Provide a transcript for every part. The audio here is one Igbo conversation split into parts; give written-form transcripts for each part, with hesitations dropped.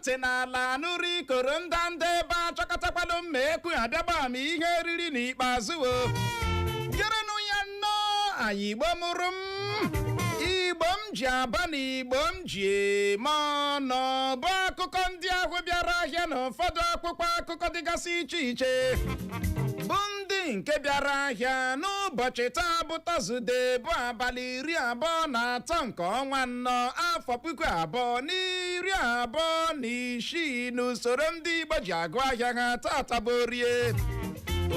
Ntị n'ala nụrụ ikoro ndanda ebe achọkọtakwalụ mma ekwu abịagba m ihe eriri n'ikpeazụ. O gerenụ ya nnọọ. Anyị Igbo mụrụ m, Igbo m ji aba na Igbo m ji eme ọnụ, bụ akụkọ ndị ahụ bịara ahịa na ụfọdụ akwụkwọ akụkọ dịgasị iche iche, bụ ndị nke bịara ahịa n'ụbọchị taa, bụ Tọzdee, bụ abalị 23 nke ọnwa 4, afọ 2026, n'usoro ndị Igbo ji agụ ahịa ha. Tata bụ Orie,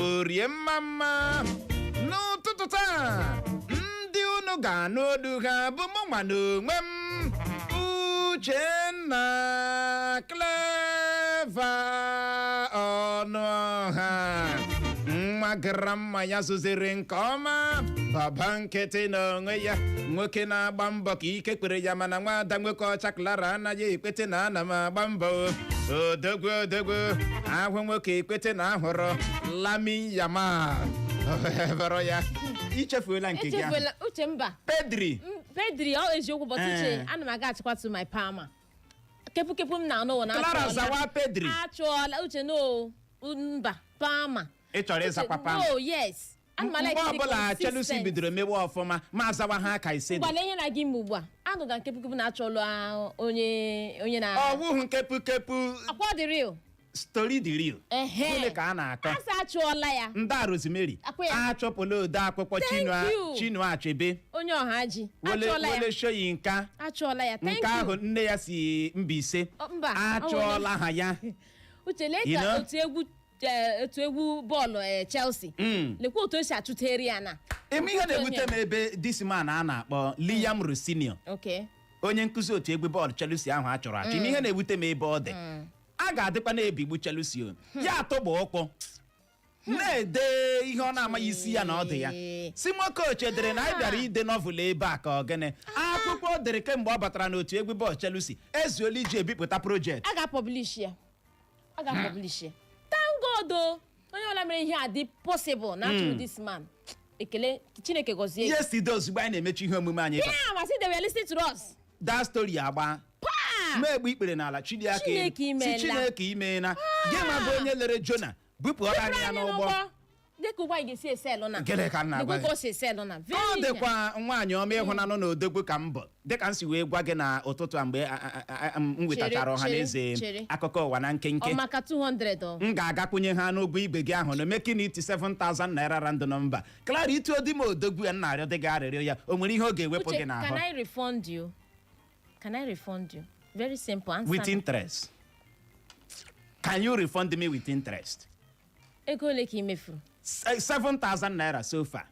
Orie mma mma. N'ụtụtụ taa, ndị unu ga-anụ olu ha bụ mụ nwa na onwe m, Uchenna Clever Ọnụọha, nwa gara mma ya zụziri nke ọma, baba nkịtị na onwe ya, nwoke na-agba mbọ ka ike kwere ya, mana nwada nwoke ọcha Clara anaghị ekwete na ana m agba mbọ. Odogwu, odogwu ahụ, nwoke ekwete na ahụrụ Lamine Yamal bụrụ ya. Ichefuola nke gị ahụ? Echefuola, Uche, mba. Pedri. Pedri, ọ eziokwu, but Uche, ana m aga achịkwatu my Palmer. Kepukepu m na-anụ wụ na Clara, achụọla. zawa Pedri. Achụọla, Uche, no, mba, Palmer. Ị chọrọ ịzakwa Palmer? No, yes. Ana m Mgbe like ndị ọbụla Chelsea consistent. bidoro mewe ọfụma, ma azawa ha Caicedo. Ngwale ihe na gị mgbe ugbu a anụga nkepukepu na-achọlụ onye na Ọwụhụ nkepukepu. Akwa dị real. Story dị real. Ehe. Gịnị ka a na-akọ? Asa achụọla ya. Ndị a Rosemary Akwa ya. achọpụla ode akwụkwọ. Thank Chinua you. Chinua Achebe. Onye ọha ji Wole achụọla ya. Wole Soyinka. Achụọla ya, thank Nke ahụ you. nne ya si Mbaise. Ọ, mba, Achụọla ha ya. Uche, lee You ka know? otu egwu bọọlụ Chelsea, lekwa otu o si achụtere ya na Eme ihe na-ewute m ebe this man a na-akpọ Liam Rosenior, onye nkụzi otu egwu bọọlụ Chelsea ahụ a chọrọ achụ. Ime ihe na-ewute m ebe ọ dị, a ga-adịkwa na-ebigbu Chelsea o ya atọgba ụkwụ na-ede ihe ọ na-amaghị isi ya na ọ dị ya. Si nwoke oche dere na anyị bịara ide novel ebe a ka ọ gịnị? Akwụkwọ o dere kemgbe ọ batara n'otu egwu bọọlụ Chelsea ezuola iji ebipụta project. A ga-apublish ya, a ga-apublish ya. Thank God o, onye ọbụla mere ihe a dị possible na achụrụ this man, ekele Chineke gọzie gị. Yesterday, ozugbo anyị na-emechi ihe omume anyị ebe a, Yeah, ma sị they were listening to us. That story agba Pa! ma egbe ikpere n'ala chidi aka elu. Chineke imeela. Si Chineke imeela gị ma bụ onye lere Jona bupụ ọra anyị ya anyị n'ụgbọ. n'ụgbọ. Dịka ụgbọ anyị ga-esi eselụ na Gịnị ka m na-agwa Dịkwa gị? ka o si eselụ na Ọ very. dịkwa nwaanyị ọma ịhụnanụ na odogwu ka m bụ, dịka m si wee gwa gị na ụtụtụ a mgbe m wetachara ọha na Chere, eze chere. akụkọ ụwa na nkenke. Ọ maka 200 ọ. M ga-agakwunye ha n'ụgwọ igwe gị ahụ na making it 7000 naira round number. Clara, itu odi m odogwu ya m na-arịọ dị gị arịrịọ ya, o nwere ihe ọ ga-ewepụ Uche, gị n'ahụ? can I refund you? Can I refund you? Very simple answer. With interest. Can you refund me with interest? Ego ole ka ị mefuru? 7000 naira so far.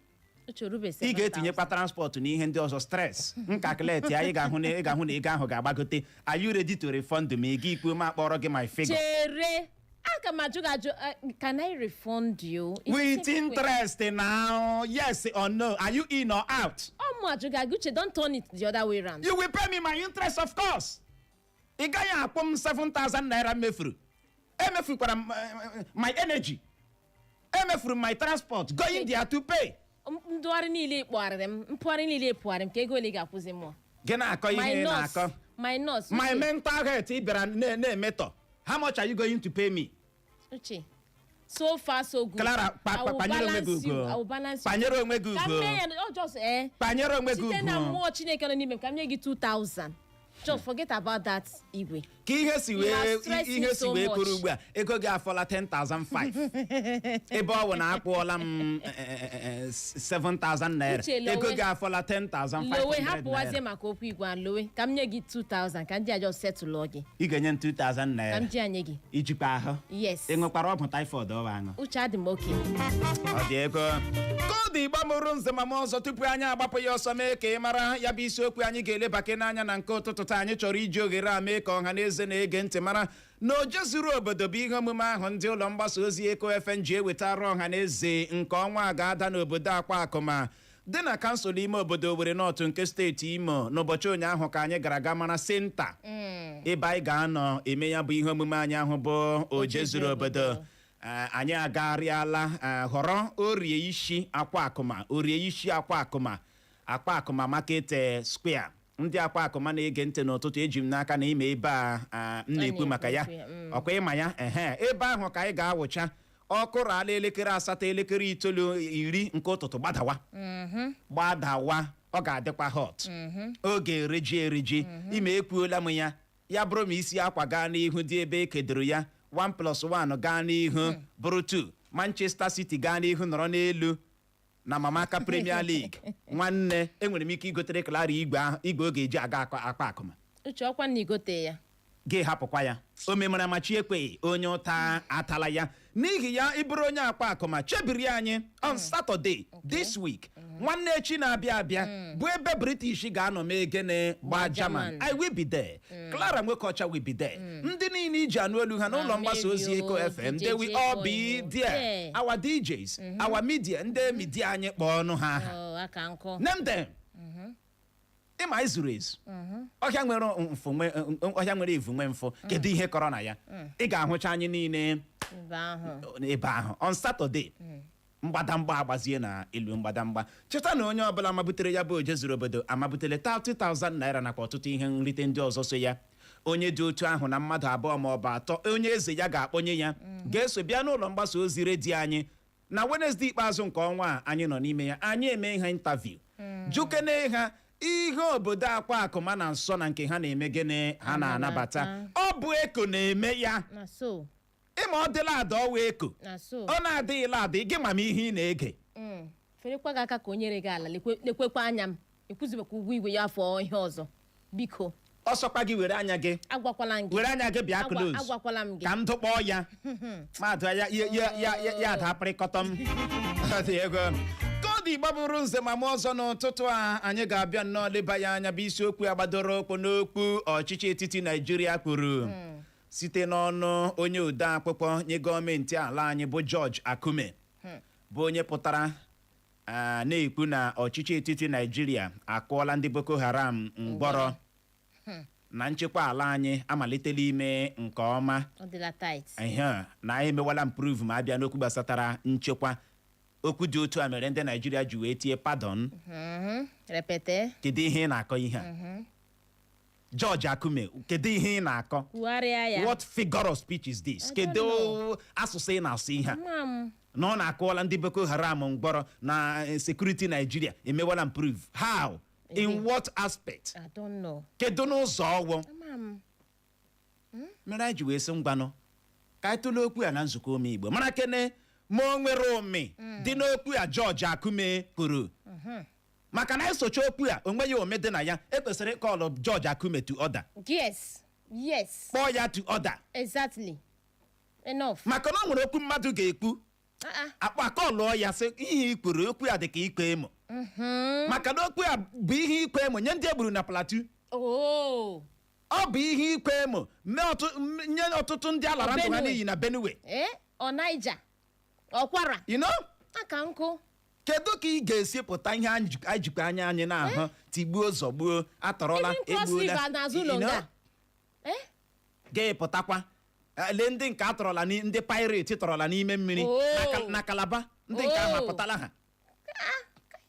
Uche, orube Ị ga-etinyekwa transport na ihe ndị ọzọ, stress nkalculate ya, ị ga-ahụ na ego ahụ ga-agbagote. Are you ready to refund me? Gị ikwu ma akpọrọ gị my figure. Chere, aka m ajụ gị ajụ, can I refund you? It's a With simple interest now, yes or no? Are you in or out? Ọ mụ ajụ gị ajụ. Uche, don't turn it the other way round. You will pay me my interest, of course. Ị gaghị akwụ m 7000 naira m mefuru. Emefukwara m my energy, emefuru m my transport going there to pay. Ndụgharị niile ị kpọgharịrị m, mpụgharị niile ị pụgharị m, ka ego ole ị ga-akwụzi mụọ? Gị na-akọ ihe ị na-akọ. Minus My Uche, mental health ị bịara na-emetọ. How much are you going to pay me? Uche, so far so good. Clara, I will kpanyere onwe gị balance you. ugo. I will balance you. Kpanyere onwe gị Ka m ugo. mee ya, ọ just Kpanyere onwe gị site na ugwu. mmụọ Chineke nọ n'ime m, ka m nye gị 2000. Just forget about that igwe. Ka ihe si You wee are stressing ihe si so wee much. kwuru ugbu a, ego gị afọla 10,005, ebe ọ bụ na akwụọla m 7,000 naira. Uche, lowe. Ego gị afọla 10,500 Lowe, hapụwazie naira. maka okwu igwe a, lowe ka m nye gị 2000, ka ndị a just settle gị. Ị ga-enye m 2000 Ka m naira? ji anye gị. Ijikwa ahụ? Yes. Ị ṅụkwara ọgwụ typhoid ọwa aṅụ? Uche, adị m oke. Ọ dị ego koodu Igbo mụrụ nze ma m ọzọ. Tupu anyị agbapụ ya ọsọ, mee ka ị mara ya bụ isiokwu anyị ga-elebake n'anya na nke ụtụtụ taa. Anyị chọrọ iji oghere a mee ka ọha na eze na-ege ntị mara na Oje Zuru Obodo bụ ihe omume ahụ ndị ụlọ mgbasa ozi Eko FM ji ewetara ọha na eze nke ọnwa a ga-ada n'obodo Akwa Akụma dị na kansụl ime obodo Owerri North nke steeti Imo. N'ụbọchị ụnyaahụ ka anyị gara aga mara center ebe anyị ga-anọ eme ya bụ ihe omume anyị ahụ bụ Oje Zuru Obodo. Anyị agagharịala, họrọ Orie Isi Akwa Akụma, Orie Isi Akwa Akụma, Akwa Akụma Market Square. Ndị akwa akụma na-ege ntị n'ụtụtụ, eji m n'aka na ime ebe a m na-ekwu maka ya. Na-ekwu ya. Ọkwa ịma ya, ehe, ebe ahụ ka anyị ga-awụcha. Ọkụ rala 8, 9, 10 nke ụtụtụ, gbadawa gbadawa, ọ ga-adịkwa hot. Oge ereji eriji ime, ekwuola m ya. Ya bụrụ ma isi akwa gaa n'ihu dị ebe e kedoro ya, 1 plus 1 gaa n'ihu bụrụ 2. Manchester City gaa n'ihu nọrọ n'elu na Mamaka Premier League. Nwanne, enwere m ike igotere Clara igwe ahụ, igwe ọ ga-eji aga akpa akụma. Uche, ọkwa na igote ya. Gị hapụkwa ya, o memara ma chi ekweghị, onye ụta atala ya. N'ihi ya, ịbụrụ onye akpa akụma, chebiri anyị on Saturday this week, nwanne echi na-abịa abịa, bụ ebe British ga-anọ mee gịnị? Gbaa German. German. I will be there. Clara Nwokeọcha will be there. Ndị niile iji anụ olu ha n'ụlọ mgbasa ozi Mary Eko o, FM, DJ they will all be Eko. there. Our DJs, our media, ndị media anyị, kpọọ ọnụ ha aha. Oh, aka nkụ. Name them. Ịma ezuru ezu, ọhịa nwere mfụ ọhịa nwere evu nwe mfụ. Kedu ihe kọrọ na ya? Ị ga-ahụcha anyị niile ebe ahụ. Ebe ahụ on Saturday. Mgbadamgba agbazie na elu mgbadamgba. Cheta na onye ọbụla mabutere ya bụ oje zuru obodo amabutere 30,000 naira nakwa ọtụtụ ihe nrite ndị ọzọ so ya. Onye dị otu ahụ na mmadụ abụọ ma ọ bụ atọ onye eze ya ga-akpọnye ya ga-eso bịa n'ụlọ mgbasa ozi redio anyị na Wednesday ikpeazụ nke ọnwa a anyị nọ n'ime ya. Anyị eme ha interview, jukene ha ihe obodo akwa akụma na nsọ na nke ha na-eme gịnị, ha na-anabata. Ọ bụ Eko na-eme ya. Na so. Ịma ọ dịla ada ọwa Eko. Na so. Ọ na-adịghịla adị gị ma m ihe ị na-ege. Ferekwa gị aka ka o nyere gị ala. Lekwekwa anya m, ekwuzibekwa ụgwọ igwe ya afọ ihe ọzọ, biko. Ọsọkwa gị were anya gị. Agwakwala m gị. Were anya gị bịa close. Agwakwala m gị. Ka m dụkpọọ ya mmadụ ya ya ya ya ya ya dapịrịkọtọ m. Ọ dị ego ka ọ dị. Gbaburu nze ma mụ ọzọ n'ụtụtụ a, anyị ga-abịa nnọọ leba ya anya, bụ isiokwu a gbadoro ụkwụ n'okwu ọchịchị etiti Naijiria kwuru site n'ọnụ onye ode akwụkwọ nye gọọmenti ala anyị bụ George Akume, bụ onye pụtara na-ekwu na ọchịchị etiti Naijiria akụọla ndị Boko Haram mgbọrọ, na nchekwa ala anyị amalitela ime nke ọma. Ọ dịla tight. Ehe, na anyị emewala improve ma abịa n'okwu gbasatara nchekwa. Okwu dị otu a mere ndị Naijiria ji wee tie pardon. Repete. Kedu ihe ị na-akọ ihe a, George Akume? Kedu ihe ị na-akọ? Kwugharịa ya. What figure of speech is this? I don't Kedu know. asụsụ ị na-asụ ihe a? Ma m. Na ọ na-akụọla ndị Boko Haram mgbọrọ, na security Nigeria emewala improve, how? In what aspect? I don't know. Kedu n'ụzọ ọgwụ? Ama m. Mere anyị ji wee sị, ngwanụ, ka anyị tụlee okwu a na nzukọ ome Igbo, mara kene ma o nwere ụmị dị n'okwu a George Akume kwuru, maka na esocha okwu a, o nweghị ome dị na ya. Ekwesịrị ịcall George Akume to order. Kpọọ ya to order. Exactly, enough. Maka na o nwere okwu mmadụ ga-ekwu, Ah, ah. akpọ akọlụọ ya, sị ihe i kwuru, okwu ya dị ka ikpe emo, maka na okwu a bụ ihe ikpe emo nye ndị egburu na Plateau. Oh. Ọ bụ ihe ikpe emo nye ọtụtụ ndị alara ndụ ha Benue. n'iyi na Benue. Eh, ọ Niger, ọ Kwara. You know? Aka nkụ. Kedu ka ị ga-esi pụta ihe anyị jikwa anya anyị na-ahụ, tigbuo zọgbuo, atọrọla, Even Cross egbuola, River n'azụ ụlọ you know? nga, eh. Ga-epụtakwa. Lee ndị nke atọrọla ndị pirate tọrọla n'ime mmiri Oh. na Calabar, ndị nke ahụ Oh. apụtala ha.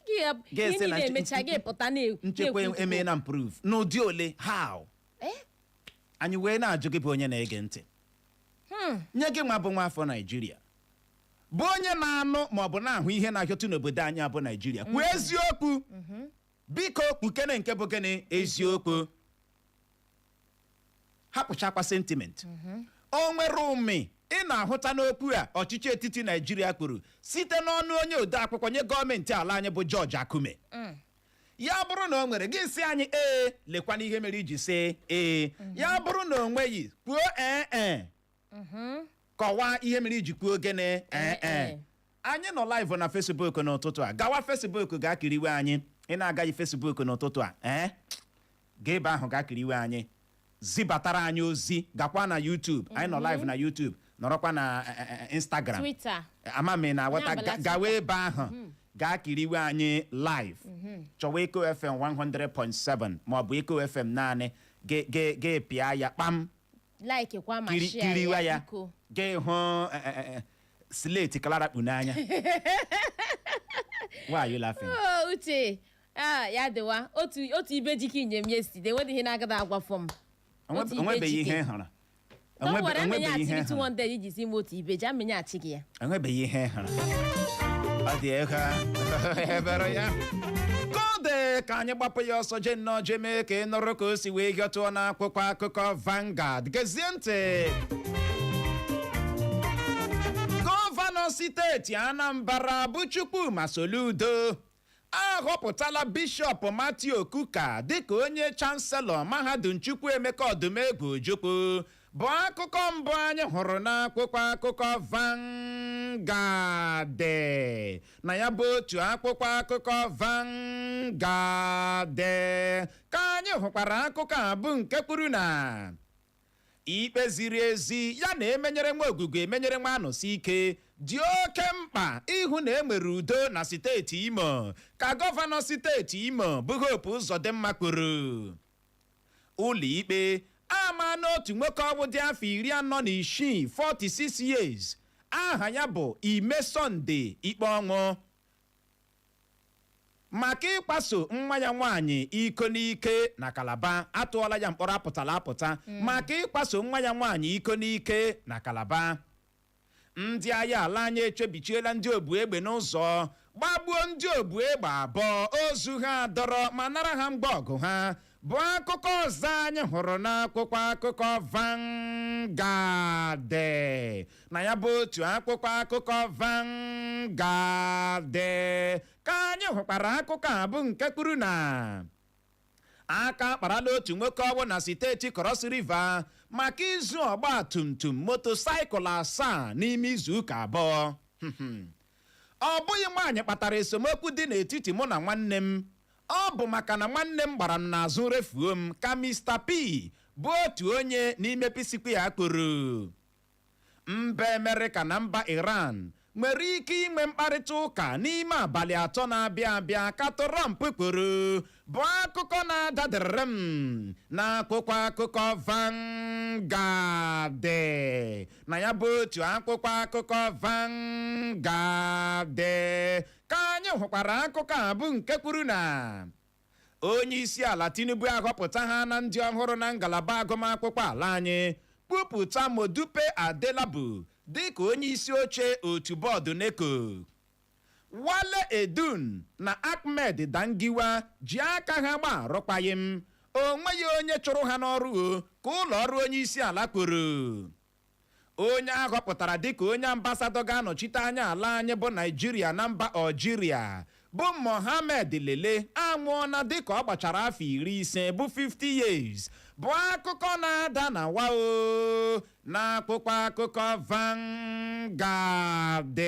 Gị Ga-esi ihe na niile emecha, gị pụta nchekwa na-ekwu. eme na improve n'ụdị ole? How? Eh? Anyị wee na-ajụ gị bụ onye na-ege ntị, nye gị nwa bụ nwa afọ Naijiria, bụ onye na-anụ ma ọ bụ na-ahụ ihe na-ahịọtụ n'obodo anyị abụ Naijiria, kwuo eziokwu, biko. Kpukene nke bụ gịnị? Eziokwu. Hapụchakwa sentiment. O nwere ụmị ị na-ahụta n'okwu a ọchịchị etiti Naijiria kwuru site n'ọnụ onye ode akwụkwọ nye gọọmenti ala anyị bụ George Akume? Ya bụrụ na o nwere, gị sị anyị ee, lekwana ihe mere iji sị ee. Ya bụrụ na o nweghị, kwuo ee ee, kọwaa ihe mere iji kwuo gịnị? Ee ee. Ee. Anyị nọ live na Facebook n'ụtụtụ a. Gawa Facebook gaa kiriwe anyị. Ị na-agaghị Facebook n'ụtụtụ a, ee, gaa ebe ahụ gaa kiriwe anyị, zibatara anyị ozi. Gakwa na YouTube, anyị nọ live na YouTube, nọrọkwa na Instagram, Twitter. Ama m ị na-aghọta. Ya bụla. Gawa ebe ahụ gaa kiriwe anyị live. Chọwa Eko FM 100.7 maọbụ Eko FM naanị, ge pịa ya kpam. Like kwa ma kiri share kiriwa ya, ya. Biko. Gị hụ slate Clara kpu n'anya. Why are you laughing? Oh, Uche. Ah, ya dịwa otu ibe jike inye m yesterday, enweghị ihe na-agada agwafọ m. Otu ibe Onwebeghị jike. ihe ị hụrụ. Don't worry, amenye Onwebeghị achị ihe gị ị hụrụ. 200 iji si m otu ibe ji, amenye achị gị ya. Enwebeghị ihe ị hụrụ. Ọ dị ego ebere ya ka ọ dị. Ka anyị gbapụ ya ọsọ, jee nnọọ jee mee ka ị nụrụ ka o si wee hịọtụọ n'akwụkwọ akụkọ Vanguard. Gezie ntị. Gọvanọ steeti Anambra bụ Chukwuma Soludo ahọpụtala Bishọp Matthew Okuka dịka onye chancellor Mahadum Chukwuemeka Odumegwu Ojukwu, bụ akụkọ mbụ anyị hụrụ n'akwụkwọ akụkọ Vanguard. Na ya bụ otu akwụkwọ akụkọ Vanguard ka anyị hụkwara akụkọ a bụ nke kwuru na ikpe ziri ezi ya na emenyere nwa ogugu emenyere nwa anụsi ike dị oke mkpa ịhụ na enwere udo na steeti Imo, ka gọvanọ steeti Imo bụ Hope Uzodimma kwuru. Ụlọ ikpe ama n'otu nwoke ọbụ dị afọ 46, 46 years, aha ya bụ Ime Sunday, ikpe ọnwụ maka ịkpaso nwa ya nwaanyị iko n'ike na Kalaba. Atụọla ya mkpọrọ apụtala apụta maka ịkpaso nwa ya nwaanyị iko n'ike na Kalaba. Ndị agha ala anyị echebichiela ndị obu egbe n'ụzọ, gbagbuo ndị obu egbe abụọ, ozu ha dọrọ ma nara ha mgba ọgụ ha, bụ akụkọ ọzọ anyị hụrụ n'akwụkwọ akụkọ Vanguard. Na ya bụ otu akwụkwọ akụkọ Vanguard ka anyị hụkwara akụkọ a bụ nke kwuru na aka akparala otu nwoke ọgbụ na steeti Cross River maka izu ọgba tum tum motorcycle asaa n'ime izu ụka 2. Ọ bụghị nwaanyị kpatara esemokwu dị n'etiti mụ na nwanne m, ọ bụ maka na nwanne m gbara m n'azụ refuo m, ka Mr. P bụ otu onye n'ime pisikwu ya kwuru. Mba Amerịka na mba Iran nwere ike inwe mkparịta ụka n'ime abalị 3 na-abịa abịa, ka Trump kwuru, bụ akụkọ na-adadịrị m n'akwụkwọ akụkọ Vanguard. Na ya bụ otu akwụkwọ akụkọ Vanguard ka anyị hụkwara akụkọ a bụ nke kwuru na onye isi ala Tinubu ahọpụta ha na ndị ọhụrụ na ngalaba agụmakwụkwọ ala anyị, kpụpụta Modupe Adelabu dịka onye isi oche otu bọọdụ NECO. Wale Edun na Ahmed Dangiwa ji aka ha gba arụkwaghịm, o nweghị onye chụrụ ha n'ọrụ o, ka ụlọ ọrụ onye isi ala kwuru. Onye ahọpụtara dịka onye ambassador ga-anọchite anya ala anyị bụ Naijiria na mba Algeria bụ Mohammed Lele anwụọna dịka ọ gbachara afọ 50 bụ 50 years, bụ akụkọ na-ada na wao n'akwụkwọ akụkọ Vanguard.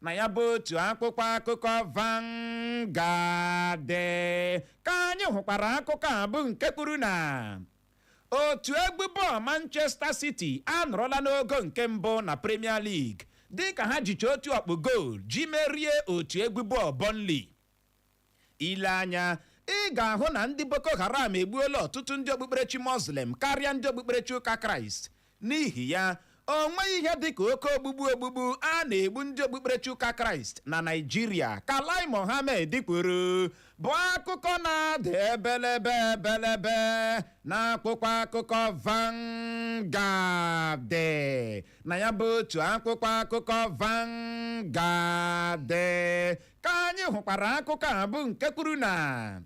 Na ya bụ otu akwụkwọ akụkọ Vanguard ka anyị hụkwara akụkọ a bụ nke kwuru na otu egwu bọọlụ Manchester City anọrọla n'ogo nke mbụ na Premier League dịka ha jicha otu ọkpụ goal ji merie otu egwu bọọlụ Burnley. Ile anya, ị ga-ahụ na ndị Boko Haram egbuola ọtụtụ ndị okpukperechi Muslim karịa ndị okpukperechi ụka Kraịst. N'ihi ya, o nweghị ihe dịka oke ogbugbu ogbugbu a na-egbu ndị okpukperechi ụka Kraịst na Naịjirịa, ka Lai Mohammed kwuru, bụ akụkọ na-ada ebelebe ebelebe n'akwụkwọ akụkọ Vanguard. Na ya bụ otu akwụkwọ akụkọ Vanguard ka anyị hụkwara akụkọ a bụ nke kwuru na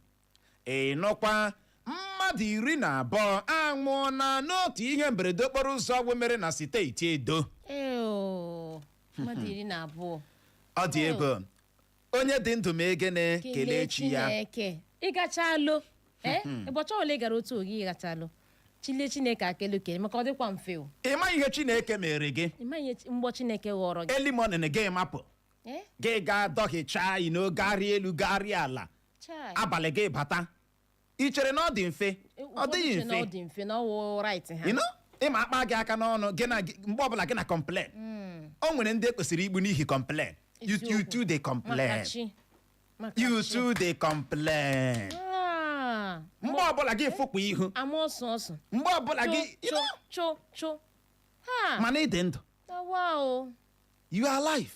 ịnụkwa mmadụ 12 anwụọna n'otu ihe mberede okporo ụzọ ọgwụ mere na steeti Edo. Eo, mmadụ 12. Ọ dị ego. Onye dị ndụ ma egene kelee chi ya. Chineke. Ịgachalụ ee, ụbọchị ọbụla ị gara otu oge ịgachalụ, chilie Chineke akelu kele maka ọ dịkwa mfe o. Ị ma ihe Chineke mere gị? Ị ma ihe mgbọ Chineke ghọrọ gị. Early morning gị mapụ, Eh? gị gaa dọghịchaa ino, garịa elu garịa ala. Chai. Abalị gị bata, ị chere na ọ dị mfe? Ọ Ụfọdụ dịghị che na mfe. ọ dị mfe na ọ wụ right ha. You know? Ịma akpa gị aka n'ọnụ gị na mgbe ọbụla gị na complain. O nwere ndị ekwesịrị igbu n'ihi complain. You Eziokwu. too dey complain. Maka chi. Maka You chi. too dey complain. Ah, Mgbe ọbụla gị fụkwa ihu. Ama ọsọ ọsọ. Mgbe ọbụla Chụ gị you chụ know, chụ chụ ha. Mana ị dị ndụ. Awa o. You are alive.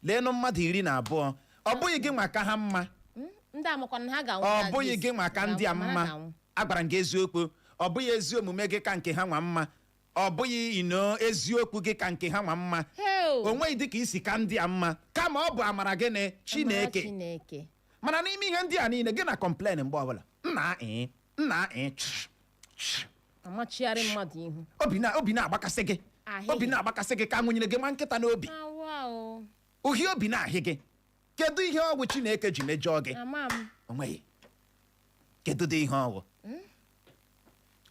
Leenụ mmadụ 12, ọ bụghị gị nwa ka ha mma. Mm, Ndị amakwa na ha ga-anwụ. Ọ Na bụghị this. gị nwa ka ndị a Mana mma. ga-anwụ. Agwara m gị eziokwu, ọ bụghị ezi omume gị ka nke ha nwa mma, ọ bụghị ino eziokwu gị ka nke ha nwa mma. Heo! O nweghị dị ka isi ka ndị a mma, kama ọ bụ amara gịnị? Amara. Chineke. Chineke. Mana n'ime ihe ndị a niile, gị na complain mgbe ọbụla, nna ee, nna ee, ch, ch. Amachigharị mmadụ ihu. Obi na-agbakasị gị. Ahịhịa. Obi na-agbakasị gị ka nwụnyere gị nwa nkịta n'obi. Awa o. Uhie obi na-ahị gị. Kedu ihe ọgwụ Chineke ji mejọọ gị? Ama m. Onweghị. Kedu dị ihe ọgwụ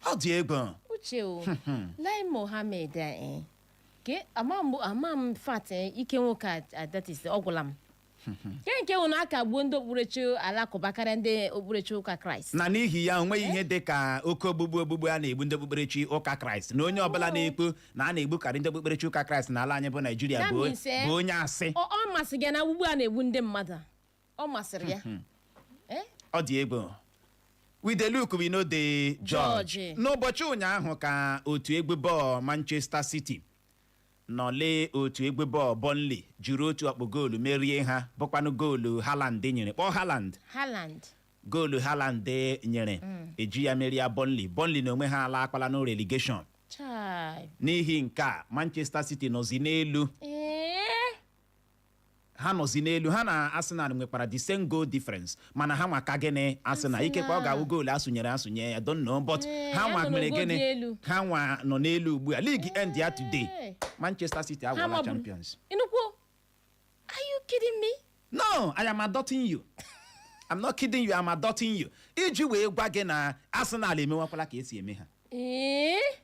ọ dị egwu? Uche o, Lai Mohammed a, ke ama m, ama m fat ike nwoke a, that is, ọ gwụla m nke wụ na akagbuo ndị okpukperechi Alakụba karịa ndị okpukperechi Ụka Kraịst. Na n'ihi ya, onweghị ihe dị ka oke ogbugbu a na-egbu ndị okpukperechi Ụka Kraịst, na onye ọbụla na-ekwu na a na-egbukarị ndị okpukperechi Ụka Kraịst n'ala anyị bụ Naijiria That bụ means, bụ onye asị. Ọ masị gị na ogbugbu a na-egbu ndị mmadụ a? Ọ masịrị ya? Ọ dị egwu. We dey look, we no dey judge. Judge. N'ụbọchị ụnyaahụ ka otu egwu bọọlụ Manchester City nọ lee otu egwu bọọlụ Burnley, jiri otu ọkpụ goolu merie ha, bụkwanụ goolu Haaland nyere. Kpọọ Haaland. Haaland. Goolu Haaland nyere eji ya merie Burnley. Burnley na onwe ha ala akpala no relegation. Chai. N'ihi nke a, Manchester City nọzi n'elu. Ha nọzi n'elu. Ha na Arsenal nwekwara the same goal difference, mana ha nwa ka gịnị? Arsenal. Ikekwe ọ ga-awụ goolu asụnyere asụnye ya, don't know, but Ee, ha ha nwa nọ mere n'ogo gịnị? dị elu. Ha nwa nọ n'elu ugbu a. League end ya today. Manchester City Ha agwụla champions. Ịnụkwuo? Are you kidding me? No, I am adopting you. I'm not kidding you, I'm adopting you iji wee gwa gị na Arsenal emewakwala ka esi eme ha.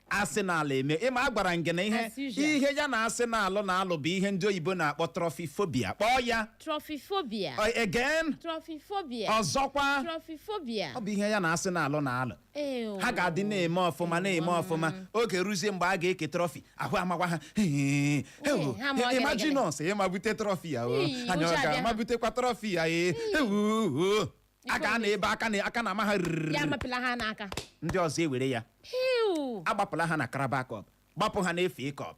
Arsenal eme ịma agwara m gị na ihe As usual. ihe ya na Arsenal na-alụ bụ ihe ndị oyibo na-akpọ trophy phobia. Kpọọ ya. Trophy phobia. Again. Trophy phobia. Ọzọkwa. Trophy phobia. Ọ bụ ihe ya na Arsenal na-alụ. Ew. Ha ga-adị na-eme ọfụma, na-eme ọfụma, oge ruzie mgbe a ga-eke trophy, ahụ amakwa ha. Ha ma ọ Imagine us ịma bute trophy ya o. Ii, Anyị ọ ụjọ abịa ha. ga-amabutekwa trophy ya? Ee, ewu, a ga na ebe aka na aka na ama ha riri. Ya amapịla ha n'aka. Ndị ọzọ ewere ya. Ew. Agbapụla ha na Carabao Cup, gbapụ ha na FA Cup.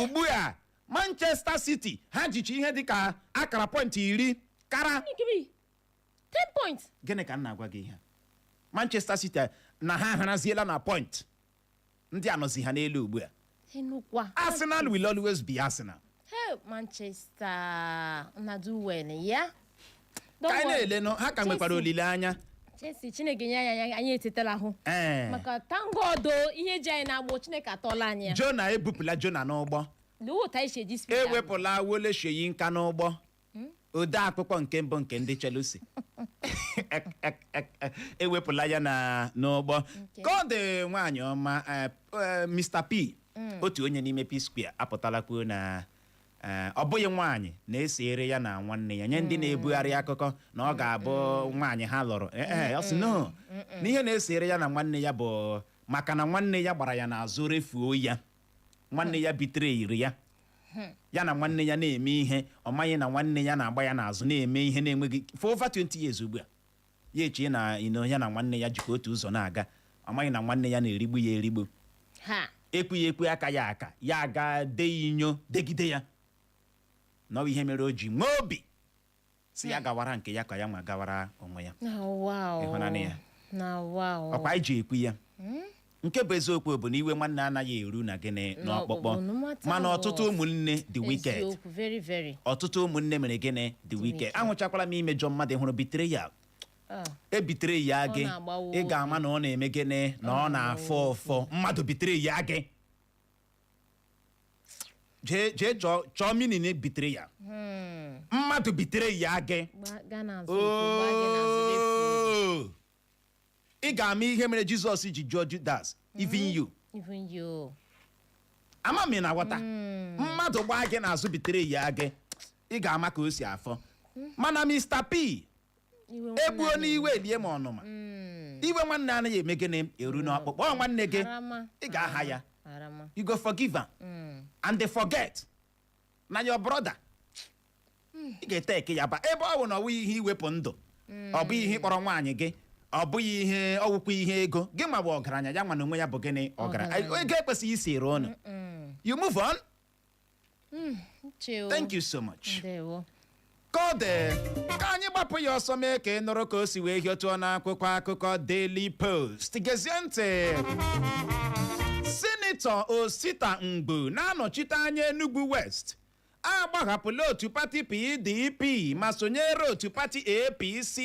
Ugbu a, Manchester City ha jichi ihe dịka akara point 10 kara. Give me 10 points. Gịnị ka m na-agwa gị? Ihe a? Manchester City na ha haraziela na point ndị anọzi ha n'elu ugbu a. Enukwa. Arsenal will always be Arsenal. Hey, Manchester na do well ya. Ka anyị na-ele nụ, ha ka nwekwara Chelsea. olileanya. Chelsea, Chineke nye anyị, anyị etetala ahụ. Maka thank God o, ihe ji anyị na-agbụ, Chineke atọọla anyị ya. Jona, ebupụla Jona n'ụgbọ. Lee otu anyị si eji speed ahụ. Ewepụla Wole Soyinka n'ụgbọ, ode akwụkwọ nke mbụ nke ndị Chelsea, ewepụla ya na n'ụgbọ. Ka ọ dị, nwaanyị ọma, Mr P, otu onye n'ime P Square, apụtala kwuo na ọ bụghị nwaanyị na-esere ya na nwanne ya, nye ndị na-ebugharị akụkọ na ọ ga-abụ nwaanyị ha lụrụ. Ee, ọ sị no, na ihe na-esere ya na nwanne ya bụ maka na nwanne ya gbara ya n'azụ, refuo ya. Nwanne ya bitere ya, ya na nwanne ya na-eme ihe, ọ maghị na nwanne ya na-agba ya n'azụ na-eme ihe na-enweghị for over 20 years ugbu a. Ya echie na ino ya na nwanne ya jikwa otu ụzọ na-aga, ọ maghị na nwanne ya na-erigbu ya erigbu. Ha. Ekwu ya ekwe, aka ya aka ya aga de ya inyo degide ya na ọ bụ ihe mere o ji nwee obi si ya gawara nke ya ka ya nwa gawara onwe ya. Na wow. Ịhụnanya ya. Na wow. Ọkwa anyị ji ekwu ya, nke bụ eziokwu bụ na iwe nwanne anaghị eru na gịnị? N'ọkpụkpọ. N'ọkpụkpọ, no matter Mana ọtụtụ what. ụmụnne dị wicked. Eziokwu, very very. Ọtụtụ ụmụnne mere gịnị? Dị wicked. Wicked. Ahụchakwala m imejọ mmadụ, hụrụ betrayal. Ah. Ebitere ya Ọ gị, na-agbawa ị ga-ama na ọ na-eme gịnị? Na ọ na-afọ ụfọ. Mmadụ bitere ya gị, jee chọọ meaning betrayal. Mmadụ bitere ya gị. Gaa n'azụ ụkwụ, gbaa gị n'azụ, refuo. Oh! Ị ga-ama ihe mere Jizọs ji jụọ Judas, "Even you?" Even you. Ama m ị na-aghọta. Mmadụ gbaa gị n'azụ, bitere ya gị, ị ga-ama ka o si afọ. Mana Mr P, Iwe nwanne egbuo anyị. n'iwe lie ma ọnụma. Iwe nwanne anaghị eme gịnị? Eru n'ọkpụkpọ. Ọ nwanne gị. Arama. Ị ga-aha ya. Arama. You go forgive am and they forget na your brother. Ị ga-ete eke ya ba ebe ọ bụ na ọ bụghị ihe iwepụ ndụ, ọ bụghị ihe ịkpọrọ nwaanyị gị, ọ bụghị ihe ọwụkwa ihe ego gị ma bụ ọgaranya ya nwa na onwe ya bụ gịnị? Ọgaranya. Ọgaranya. Ego ekwesịghị isi ere ụnụ. You move on. Uche o. Thank you so much. Ndewo. Ka ọ dị, ka anyị gbapụ ya ọsọ mee ka ị nụrụ ka o si wee hịọtụọ n'akwụkwọ akụkọ Daily Post. Gezie ntị. Sinetọ Osita Mgbu na-anọchite anya Enugu West agbahapụla otu pati PDP ma sonyere otu pati APC,